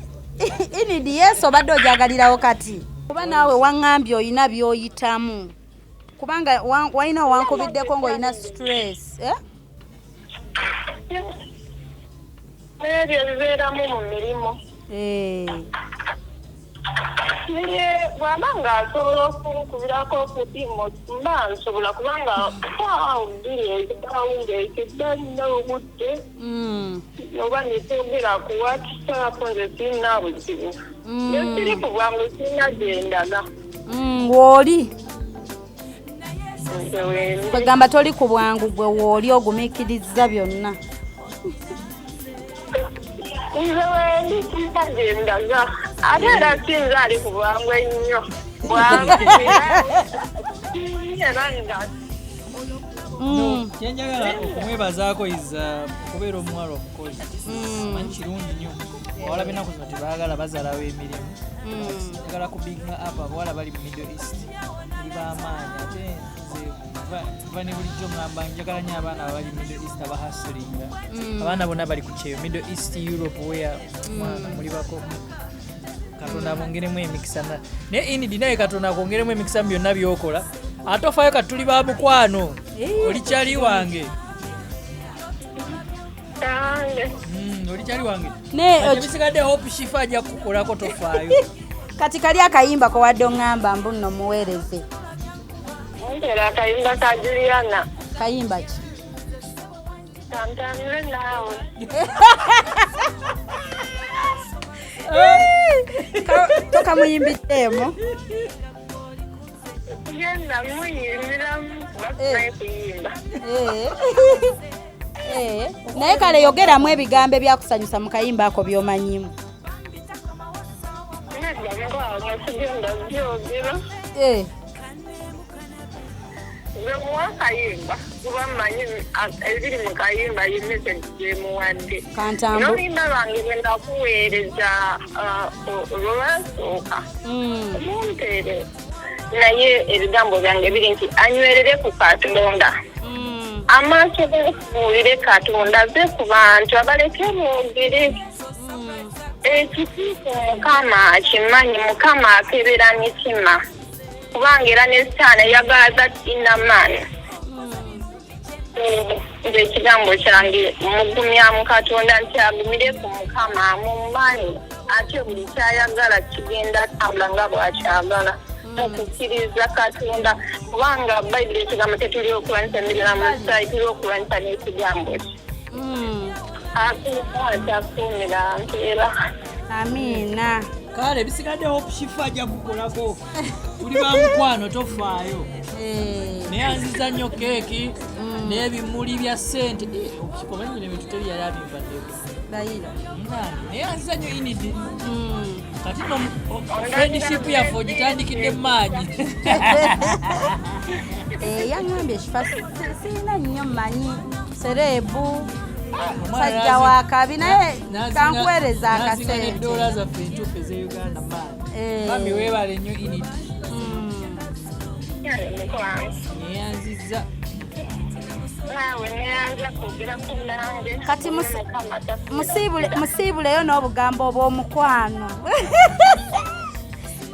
Inidi, yesu obadde ojagalirawo kati, kuba naawe waŋŋambye olina by'oyitamu, kubanga walina owankubiddeko ng'olina stress, eh? N'ebyo bibeeramu mu mirimu. Naye bw'aba ng'asobola okunkubirako ku imo, mba nsobola, kubanga saawa 2 ezibaawo ng'ekidda nina obudde oba netwogera ku WhatsApp, nze sirina buzibu. Ne siri ku bwangu, sirina gyendaga. Wooli Nze wendi. Kwegamba toli ku bwangu, gwe wooli ogumiikiriza byonna. Nze wendi, sirina gyendaga, ate era sinze ali ku bwangu ennyo, bwangu era nga Kyenjagala okumwebazaako is okubeera omuwala omukozi. Manyi kirungi nnyo, abawala b'ennaku zino tebaagala bazaalawo emirimu. Njagala ku big up abawala bali mu Middle East, muli b'amaanyi. Ate nze nva ne bulijjo ngamba njagala nnyo abaana abali mu Middle East abahustlinga. Abaana bonna bali ku kyeyo, Middle East, Europe, where mwana muli bako, Katonda abongeremu emikisa. Naye Inidi, naye Katonda akwongeremu emikisa mu byonna byokola. Ate ofaayo, kati tuli ba mukwano, oli kyali wange. Kange. Oli kyali wange. Naye Kati ebisigadde Hope Shifa ajja kukukolako, tofaayo. Kati kali akayimba kowadde oŋŋamba mbu nno muweereze. Ntera akayimba ka Juliana. Kayimba ki? Kantambule naawe. Tokamuyimbiddemu? Genda muyimbiramu, basimanyi kuyimba. Eh. Eh, naye kale yogeramu ebigambo ebyakusanyusa mu kayimba ako by'omanyimu. Nedda mukwano, sigenda byogera. Nze muwa akayimba kuba mmanyi ebiri mu kayimba, ye message gyemuwadde. Kantambu. N'oluyimba lwange lwe nakuweereza olwasooka mumpeere, naye ebigambo byange biri nti anywerere ku Katonda, amaaso gafuulire Katonda, ave ku bantu abaleke boogere. Ekituufu Mukama akimanyi, Mukama akebera mitima, kubanga era ne Sitaani eyagala that inner man. Nze ekigambo kyange mugumya mu Katonda nti agumire ku Mukama mumanyi, ate buli kyayagala kigenda tambula nga bwakyagala mukukkiriza Katonda, kubanga Bayibuli ekigambo tetuli okulwanyisa emirimu musaayi, tuli okulwanyisa n'ekigambo kye. Akuuma, atakuumira mpeera. Amiina. Kale ebisigadde Hope Shifa ajja kukolako, tuli ba mukwano, tofaayo. Naye anziza nnyo keeki n'ebimuli bya ssente. Eh, omanyi bino ebintu teri yali abimbaddeko. Layira. Munange, naye anziza nnyo Inidi. Kati nno friendship yaffe ogitandikidde mu maanyi. Eh, yaŋŋambye ekifa sirina nnyo mmanyi celeb, musajja wa kabi, naye kankuweereza Nazinga akasente. n'eddoola zaffe entuufu ez'e Uganda, maanyi. Eh. Mami, weebale nnyo Inidi. Kale mukwano. Neyanzizza. Naawe neyanza kwogera ku nange. Kati musiibuleyo n'obugambo obw'omukwano,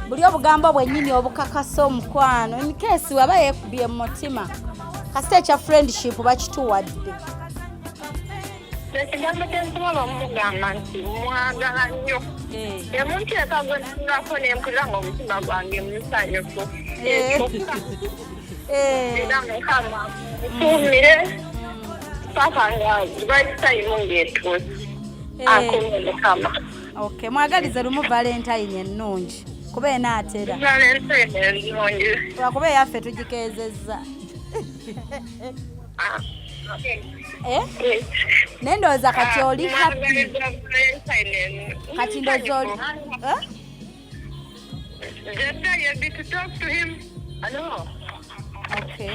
buli obugambo bwennyini obukakasa omukwano, in case waba yeekubye mu mutima. Kasita ekya friendship bakituwadde. Ekigambo kyensobola omugamba nti mwagala nnyo. Omuntu eka gwe ntunulako nempulira nga omutima gwange musanyufu. Kyokka era Mukama mukuumire paka nga right time ng'etuuse. Akuume Mukama. Okay, mwagalize lumu Valentine ennungi, kuba enaatera. Valentine ennungi. Lwakuba eyaffe tugikeezezza. Eh? Naye ndowooza kati oli happy. Kati ndowooza oli, eh? Jeddah, you need to talk to him. Hello. Okay.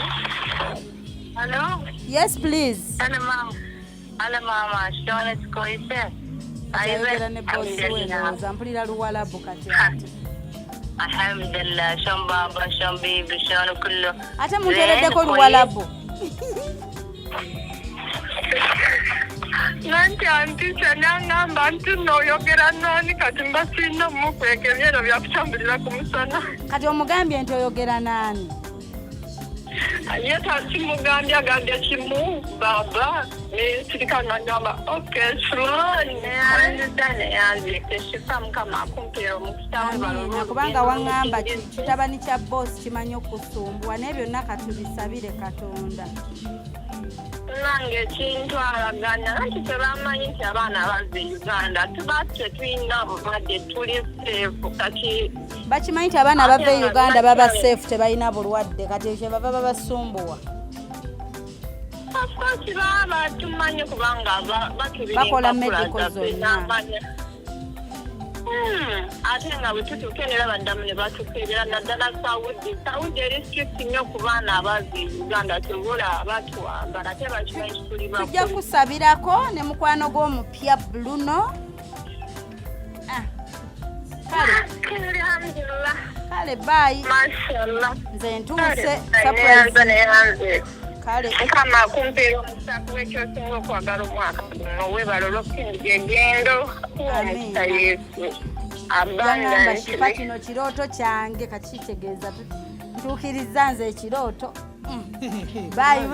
Hello. Yes, please. Hello, mama. Hello, mama. شلونك كويسة؟ Ayogera ne bosi we, ndowooza mpulira Luwalabu kati ate. الحمد لله، شلون بابا، شلون بيبي، شلون كله؟ Ate munteereddeko Luwalabu. Nanti antisa nangamba nti noyogera nani, kati mba sirina mukweka ebyero byakutambulira ku musana. Kati omugambye nti oyogera naani? Ye takimugambye, agambye kimu baba, nensirika nagamba okay, Sulani neyanziza neyanzike. Shifa, Mukama akumpeera omukisa. Amiina, kubanga waŋŋamba kitabani kya boosi kimanyi okusumbuwa, naye byonna katubisabire Katonda. Nange kintwalagana anti tebamanyi nti abaana abava e Uganda tuba tetulina bulwadde, tuli safe kati. Bakimanyi nti abaana abava e Uganda baba safe, tebalina bulwadde, kati kyebava babasumbuwa. Of course baba batumanyi kubanga bakebera Bakola empapula medical zaffe zonna. n'amanya. Ate nga bwe tutuuka era baddamu ne batukebera, naddala Saudi. Saudi eri strict nnyo ku baana abava e Uganda, tebula batuwambala, ate bakimanyi tuli Tujja bakulu. kusabirako ne mukwano gw'omupya Bruno. Ah, kale. Alhamdulillah. Kale, bye. Mashallah. Nze ntuuse. Neyanza neyanze. Kale. Mukama akumpeera omukisa kuwekyosinga okwagala omwaka guno. Weebale olw'okusindiga egendo, omukisa Yesu. Yangamba, "Shifa, Abundantly. kino kirooto kyange." Kakitegeeza ntuukiriza nze ekirooto. Bye.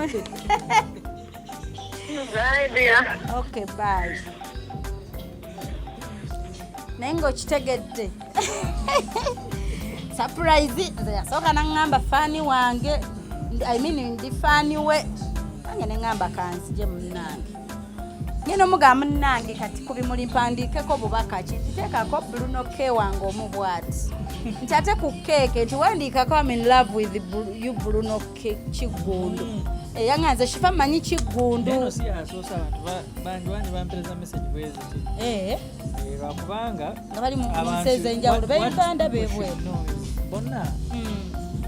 Bye, dear. Okay, bye. Naye ng'okitegedde, surprise. Nze yasooka naŋŋamba fan wange, I mean ndi fan we. Nange neŋŋamba kanzije munnange, ngenda omugamba munnange kati ku bimuli mpandiikeko bubaka ki? Ntiteekako Bruno K wange omu bw'ati, nti ate ku keeke nti wandiikako "I'm in love with you, Bruno K Kiggundu." Yaŋŋanze, "Shifa, mmanyi Kiggundu." Neno si yasoose, abantu bangi bangi bampereza message bweziti. Lwakubanga Nga bali mu abantu- nsi ez'enjawulo, be Uganda, what we bebweru. should know is bonna,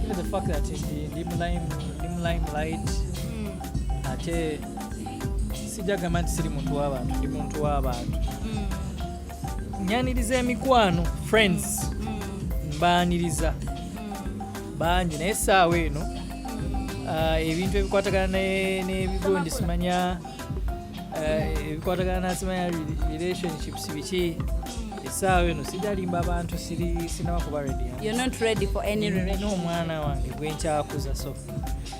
even the fact that ndi mu limelight, ate sijja gamba nti siri muntu w'abantu, ndi muntu w'abantu. Nyaniriza emikwano, friends mbaaniriza bangi, naye essaawa eno ebintu ebikwatagana n'ebigundi simanya, ebikwatagana nasimanya relationships biki, essaawa eno sijalimba abantu, siri sinaba kuba ready. You're not ready for any Nina relationship. omwana wange gwenkyakuza, so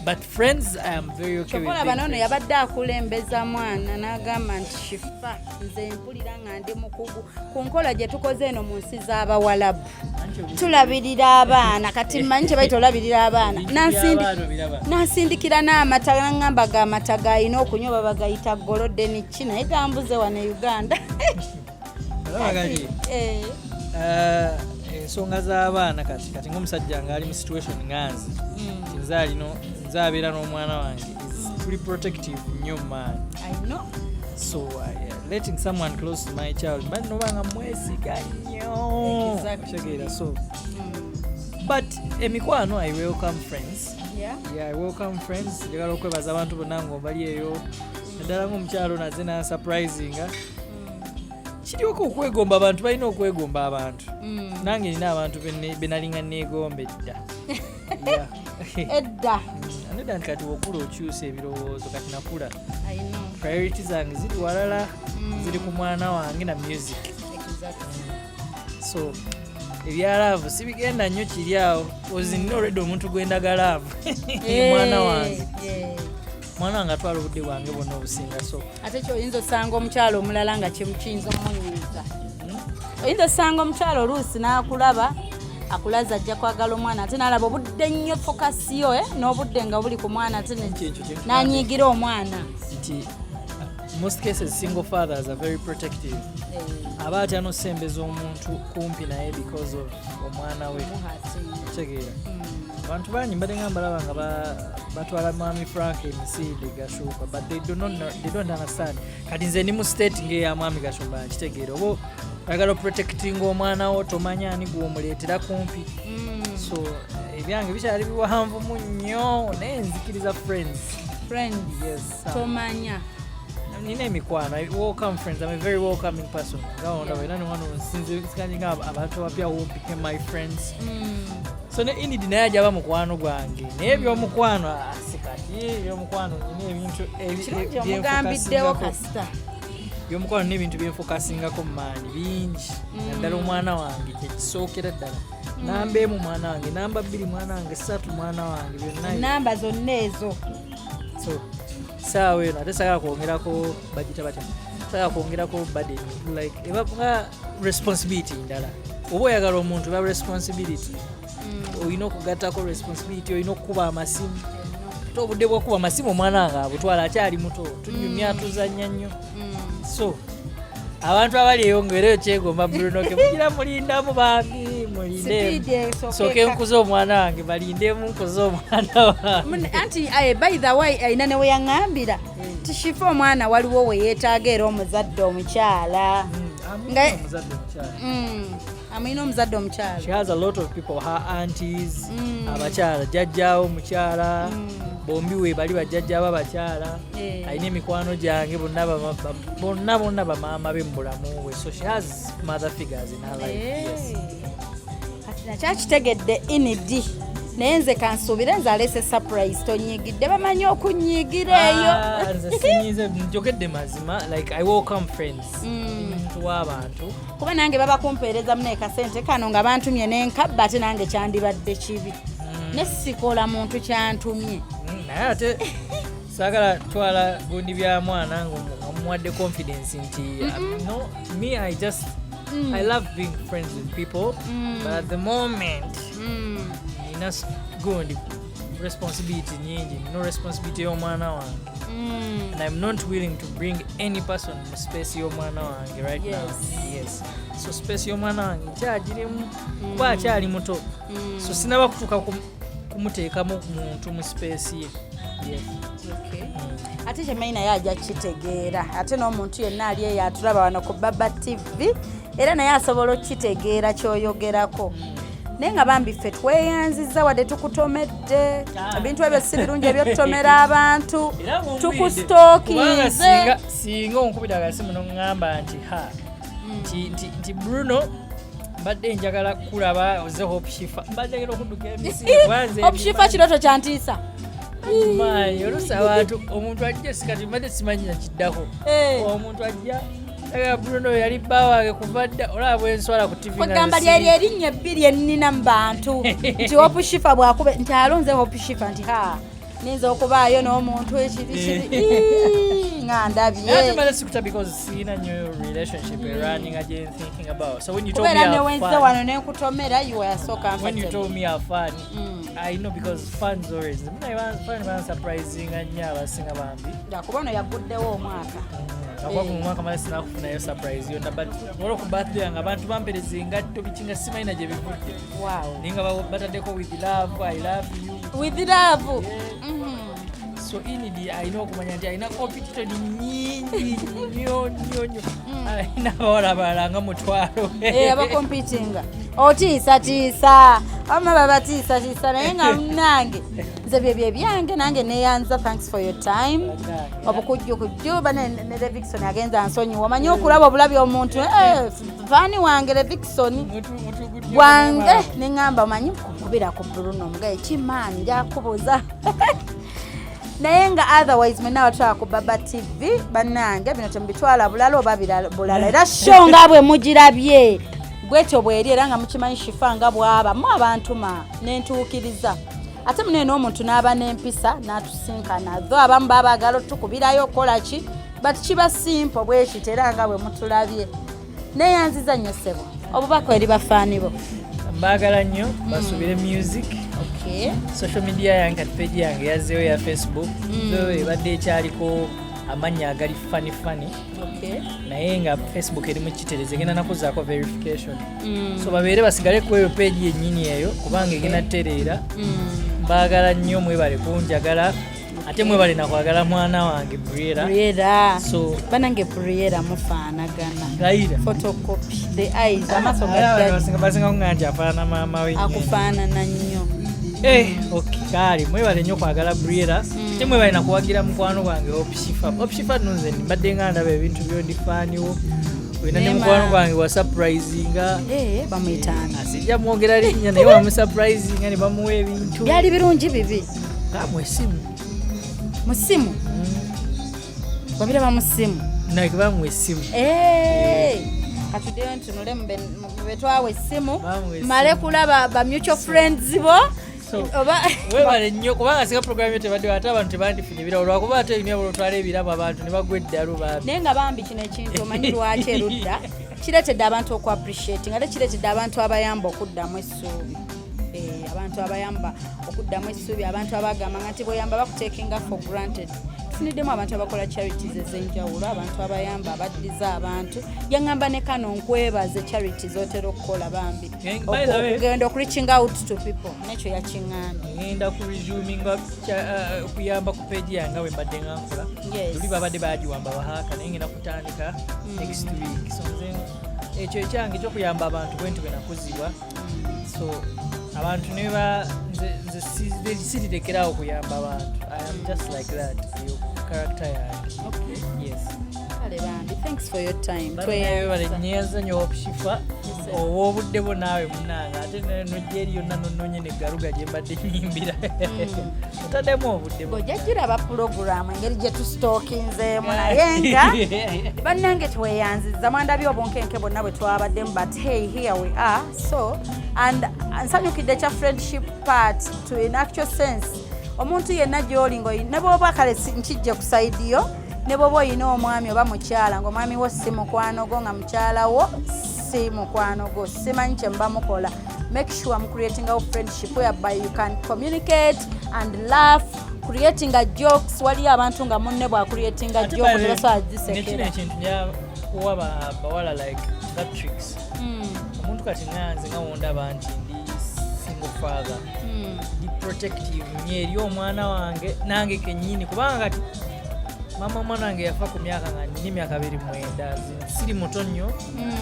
but friends, I am very okay with Kyokola being bano ono friends. yabadde akulembeza mwana n'agamba nti, "Shifa, nze mpulira nga ndi mukugu ku nkola gye tukoze eno mu nsi z'Abawalabu, tulabirira abaana." Kati mmanyi kye bayita olabirira abaana. Ebintu by'abaana obiraba. Nansindikira n'amata, naŋŋamba ga amata g'alina okunywa baba gayita Golden ki, naye gambuze wano e Uganda. Olaba kati ensonga z'abaana, kati ng'omusajja ng'ali mu situation nga nze, nti nze alino, nze abeera n'omwana wange, is tuli protective nnyo maani. I know. So letting someone close to my child, mba noba nga mwesiga nnyo. Okitegeera? So but emikwano, I welcome friends. Yeah, I welcome friends. Njagala okwebaza abantu bonna ng'obali eyo, naddala ng'omukyalo naze nansurprisinga. Kiryoka okwegomba abantu, balina okwegomba abantu. Nange nina abantu benalinga neegomba edda. Yeah. Edda. Nedda, nti kati okula okyusa ebirowoozo. Kati nakula, I know. Priority zange ziri walala, ziri ku mwana wange na music. So ebya love sibigenda nnyo kiri awo. Ozinina olwedde omuntu gwendaga love, mwana wange. Mwana wange atwala obudde bwange bwonna obusinga, so Ate kyoyinza osanga omukyalo omulala nga kiyinza omunyiiza. Oyinza osanga omukyalo oluusi n'akulaba akulaza ajja kwagala omwana, ate n'alaba obudde nnyo, focus yo n'obudde nga buli ku mwana, ate Kyekyo kye n'anyiigira omwana. Nti most cases single fathers are very protective. Aba atya n'osembeza omuntu kumpi naye because of omwana we. Kitegeera, abantu bangi mbadde nga mbalaba nga batwala mwami Frank emisinde Gashumba, but they do not know, they don't understand. Kati nze ndi mu state ng'eya mwami Gashumba, nkitegeera. Oba oyagala oprotectinga omwana wo, tomanya ani gwomuleetera kumpi. So ebyange bikyali biwanvumu nnyo, naye nzikiriza friends. Friends. Yes. Tomanya. Nina emikwano. I welcome friends. I'm a very welcoming person. Nga ondaba era newano nsinze sikanyi nga abantu abapya who became my friends. So ne Enid naye ajaba mukwano gwange, naye ebyomukwano, ah, si kati. Ebyomukwano nina ebintu Kirungi omugambiddewo kasita. Ebyomukwano n'ebintu byenfocusingako mu maanyi bingi, naddala omwana wange kyekisookera ddala. Namba 1 mwana wange, namba 2 mwana wange, 3 mwana wange, byonna. Namba zonna ezo. So saawa eno ate sagala kwongerako, bagita batya, sagala kwongerako burden, like eba nga responsibility ndala. Oba oyagala omuntu, eba responsibility, olina okugattako responsibility, olina okukuba amasimu. Ate obudde bwokuba amasimu omwana wange abutwala, akyali muto, tunyumya, tuzannya nnyo. So abantu abali eyo nga era okyegomba Bruno ke, mugira mulindamu bambi, Speed mulindemu. esooka Sooke nkuze omwana wange, balindemu nkuze omwana wange. Anti by the way, alina ne weyaŋŋambira nti Shifa omwana waliwo we yeetaaga era omuzadde omukyala. Omuzadde omukyala. Amulina omuzadde omukyala. She has a lot of people, her aunties, abakyala, jjajjaawo omukyala, bombi we bali bajjajjaabo abakyala. Alina emikwano gyange bonna, bonna bonna bamaama be mu bulamu bwe. So she has mother figures in her life. Yes. Kati nakyakitegedde Enid, naye nze kansuubire nze aleese surprise. Tonyigidde, bamanyi okunyiigira eyo. Ah, nze sinyize, njogedde mazima. Like, I welcome friends, omuntu w'abantu. Kuba nange baba kumpeereza munaye kasente kano nga bantumye nenkabba, ate nange kyandibadde kibi ne sikola muntu kyantumye. Naye ate saagala twala gundi bya mwana nga omuwadde confidence nti no, me, I just I love being friends with people, but at the moment nina gundi responsibility nyingi, nina responsibility y'omwana wange, and I'm not willing to bring any person mu space y'omwana wange right now. Yes, so space y'omwana wange nkyagirimu kuba akyali muto, so sinaba kutuuka kumuteekamu muntu mu space ye, yes. Ate kyemanyi naye ajja kukitegeera, ate n'omuntu yenna ali eyo atulaba wano ku Baba TV era naye asobola okukitegeera kyoyogerako. Naye nga bambi ffe tweyanziza wadde tukutomedde, ebintu ebyo si birungi ebyokutomera abantu. Era bw'ombulidde, kubanga Tukustalkinze. Singa onkubira akasimu noŋŋamba nti ha, nti Bruno, mbadde njagala kulaba oze Hope Shifa, mbadde njagala okudduka emisinde kuba nze Hope Shifa kirooto kyantiisa. Maanyi oluusi abantu, omuntu ajja, sikati mbadde simanyi nakiddako. Omuntu ajja agala Bruno yali bba wange kuva dda, olaba bwenswala ku TV nga Kwegamba nze lyeryo erinnya ebbiri ennina mu bantu nti Hope Shifa bwakube nti alonze Hope Shifa, nti ha, ninza okubaayo n'omuntu ekiri kiri. Ii, nga Naye ate ndabye. mbadde sikuta because sirina nnyo relationship erunning gye thinking about. So when you told me Kubeera have newenze fun, wano nenkutomera, you were so when you comfortable. told me have fun, I know, because fans always fan bansurprisinga nnyo abasinga bambi. Kuba ono yaguddewo omwaka. Akuba ku mwaka mala sinakufunayo surprise yonna, but olwo ku birthday yange abantu bampereza engatto, biki, nga simanyi na gye bivudde. Naye nga bataddeko "with love, I love you". With love. So Enid alina okumanya nti alina competition nyingi nnyo nnyo nnyo, alina abawala abalala nga 500. Eh, abacompetinga otiisatiisa, wamma babatiisatiisa, naye nga munange nze Nze byebyo ebyange, nange neyanza. Thanks for your time. Obukujjukujju bane ne Levixon agenza nsonyiwa, omanyi okulaba obulabi omuntu, fan wange Levixon wange, neŋŋamba omanyi kubira ku Bruno mugaye kimaani njakubuuza. Naye nga otherwise mwenna abatwala ku Baba TV, bannange, bino temubitwala bulala oba bulala. Era show nga bwe mugirabye bwetyo bweri, era nga mukimanyi Shifa nga bw'aba mu abantuma nentuukiriza, ate munene n'omuntu n'aba n'empisa n'atusinkana. Tho abamu baba baagala otukubirayo okukola ki, but kiba simple bwekiti. Era nga bwe mutulabye, neyanziza nnyo ssebo. Obubaka eri bafaani bo? Mbaagala nnyo, basubire music. Social media yange kati, page yange yazzeeyo ya Facebook. So ebadde ekyaliko amannya agali funny funny, naye nga Facebook erimu kitereza, egenda nakuzaako verification. So babeere basigale ku eyo page yennyini eyo, kubanga egenda tereera. Mbaagala nnyo, mwebale kunjagala, ate mwebale nakwagala mwana wange Briera. Briera. So banange, Briera mufaanagana. Gayira. Photocopy, the eyes, amaaso Aye, abantu ga basinga kuŋŋamba nti afaanana maama we nnyo. Akufaanana nnyo. Eh, okay, kale mwebale nnyo kwagala Briera, ate mwebale nakuwagira mukwano gwange Opshifa. Opshifa nno nze mbadde nga ndaba ebintu byondi faaniwo olina ne Nema. mukwano gwange wa surprisinga. Eh, bamuyitaani? Asijja mwogera linnya, naye wamusurprisinga ne bamuwa ebintu. Byali birungi bibi? Kamwe essimu. Mu ssimu wabiraba? Mu ssimu? Nake bamuwa essimu. Eh, katuddeyo ntunule mu betwawa essimu. Bamuwa essimu. Male kulaba ba mutual friends bo oba. Webale nnyo, kubanga singa program yo tebadde, ate abantu tebandifunye ebirabo, lwakuba ate olina olwotwala ebirabo abantu ne bagwa eddalu bambi. Naye nga bambi kino ekintu omanyi lwaki erudda kireetedde abantu oku appreciate, nga ate kireetedde abantu abayamba okuddamu essuubi. Eh, abantu abayamba okuddamu essuubi, abantu abagamba nga nti bweyamba bakutekinga for granted. Tufuniddemu abantu abakola charities ez'enjawulo, abantu abayamba, abaddiza abantu. Yaŋŋamba ne kano nkwebaze charity z'otera okukola bambi. Eh, by the way- Okugenda okureaching out to people, nekyo yakiŋŋambye. Ngenda ku resuminga okuyamba ku page yange bwe mbadde nga nkola. Luli babadde bagiwamba bahaaka, naye ngenda kutandika next week. So nze ekyo ekyange ekyokuyamba abantu bwe nti bwe nakuzibwa, so abantu neba nze sirirekerawo kuyamba abantu. I am just like that, eyo character yange. Yes. Kale bambi, thanks for your time. Webale, nyeyanza nnyo Okushifa ow'obudde bwo naawe munange, ate nojja eri yonna nononye negaluga gye mbadde nyimbira, otaddemu obudde bwo. Ojja giraba pulogulaamu engeri gye tusitookinzeemu, naye nga bannange tweyanziza, mwandabye obunkenke bwonna bwe twabaddemu, but hey, here we are. So and nsanyukidde kya friendship part to in actual sense. Omuntu yenna gy'oli nga ne bw'oba kale nkijje ku side yo, ne bw'oba olina omwami oba mukyala, ng'omwami wo si mukwano gwo, nga mukyala wo si mukwano gwo, simanyi kye muba mukola, make sure mu creating a friendship whereby you can communicate and laugh, creating a jokes. Waliyo abantu nga munne bw'acreatinga Ate joke by the way, tebasobola nekino gisekera. Ekintu nja kuwa bawala like that tricks. Omuntu kati nga nze nga wondaba nti ndi single father, ndi protective nnyo eri omwana wange nange kennyini, kubanga kati maama omwana wange yafa ku myaka nga nina emyaka 29. Siri muto nnyo,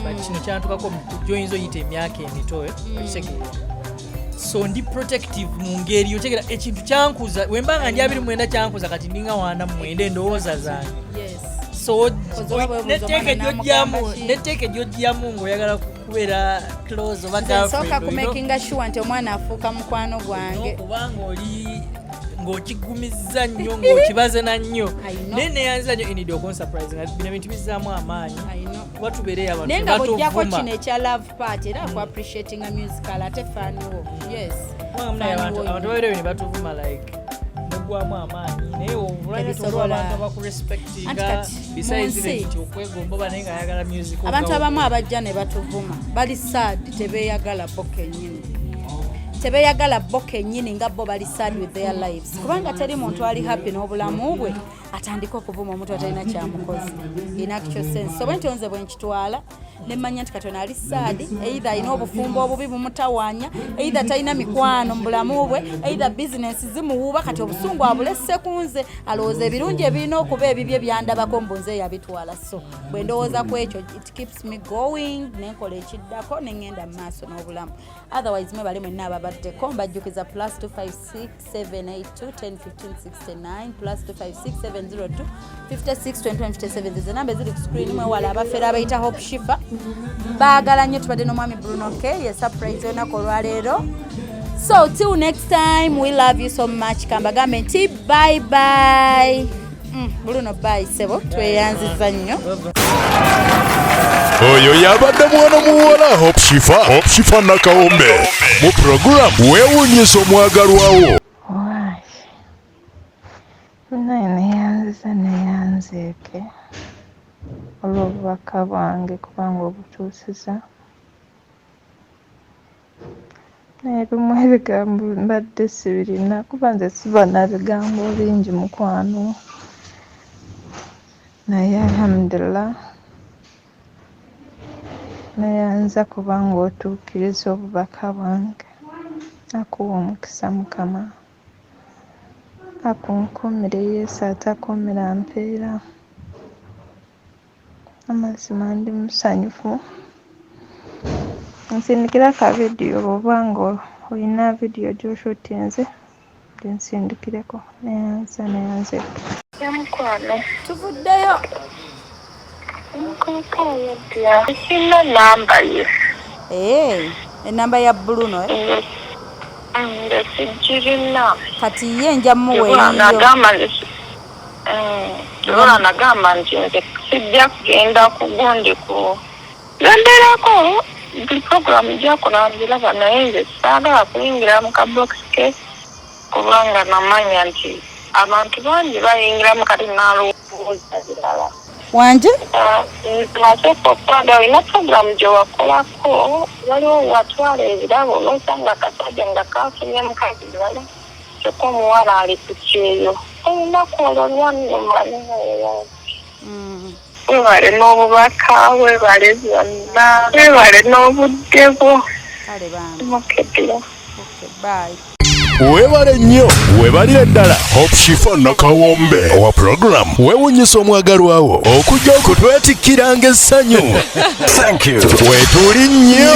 but kino kyantukako gyoyinza oyita emyaka emito, eh, okitegeera? So ndi protective mu ngeri otegera ekintu kyankuza wemba nga ndi 29, kyankuza kati ndinga wana mwenda endowooza zange. So Ozoba bwebuuza netteeka omwana egyojjamu n'amugamba ki? netteeka egyojjamu ng'oyagala kubeera close oba Nze nsooka girlfriend, olina kumakinga sure nti omwana afuuka mukwano gwange. Kubanga oli ng'okigumizza nnyo, ng'okibaze na nnyo. I know. Naye neyanziza nnyo inidi okunsurprise nga bino ebintu bizzaamu amaanyi, kuba tubeereyo abantu Naye nga bw'ojjako tebatuvuma. kino ekya love part, era aku appreciatinga musical ate fan wo, yes. Kubanga munaye Fan abantu wo abantu nnyo. babeereyo ne batuvuma, like nogwamu amaanyi, naye olwanya Tebisobola. abantu Anti abakurespectinga kati, besides mu nsi- nti okwegomba oba naye ng'ayagala music. Abantu abamu abajja ne batuvuma bali sad, tebeeyagala bo kennyini, tebeeyagala bo kennyini nga bo bali sad with their lives, kubanga teri muntu ali happy n'obulamu bwe atandika okuvuma omuntu atalina kyamukozi in actual sense. So bwe ntyo nze bwe nkitwala. Nemmanya nti kati ono ali sad, either alina obufumbo obubi bumutawaanya, either talina mikwano mu bulamu bwe, either bizinesi zimuwuuba, kati obusungu abulesse ku nze, alowooza ebirungi ebirina okuba ebibye byandabako mbu nze yabitwala. So bwe ndowooza ku ekyo, it keeps me going, nenkola ekiddako neŋŋenda mu maaso n'obulamu. Otherwise, mwebale mwenna ababaddeko. Mbajjukiza +256 782 10 15 69, +256 702 56 21 57, zezo namba eziri ku screen. Mwewala abafere abayita Hope Shifa. Baagala nnyo. Tubadde n'omwami Bruno K, ye surprise olunaku olwaleero. So till next time, we love you so much. Kambagambe nti bye bye. Bruno, bye sebo, tweyanziza nnyo. Oyo yabadde mwana muwala Hope Shifa, Hope Shifa Nakawombe, mu puroguramu Weewuunyisa Omwagalwawo. Why? Naye neyanziza, neyanzeeke olw'obubaka bwange kubanga obutuusiza. Naye ebimu ebigambo mbadde sibirina kuba nze siba na bigambo bingi, mukwano. Naye alhamdulillah, neyanza kubanga otuukiriza obubaka bwange. Akuwa omukisa Mukama, akunkuumire. Yesu atakuumira mpeera. Amazima ndi musanyufu. Nsindikira ka vidiyo bw'oba nga olina vidiyo gy'oshootinze, ginsindikireko. Neyanza, neyanzeeke. Mukwano. Tuvuddeyo. Mukwano dya, sina namba ye. Eh, enamba ya Bruno, eh? Nze sigirina. Kati ye nja muwa eyiyo. Nagamba nze Lola nagamba nti nze sijja kugenda ku gundi ku nze mbeerako buli programu gyakola ngiraba, naye nze saagala kuyingira mu kabokisi ke kubanga namanya nti abantu bangi bayingiramu, kati nalowooza birala. Wanje. Nasooka okwagala olina programu gye wakolako, waliwo watwala ebirabo nosanga akasajja nga kafunye mukazi mulala, kyokka omuwala ali ku kyeyo. Olunaku olwo lwannuma nnyo. Webale n'obubaka, webale byonna, webale n'obudde bwo. Kale bambi. Mukedira. Okay, bye. Weebale nnyo, weebalire ddala Hope Shifa Nakawombe owa puroguramu Weewunyisa Omwagalwawo okujja okutwetikkiranga essanyu. Weetuli nnyo.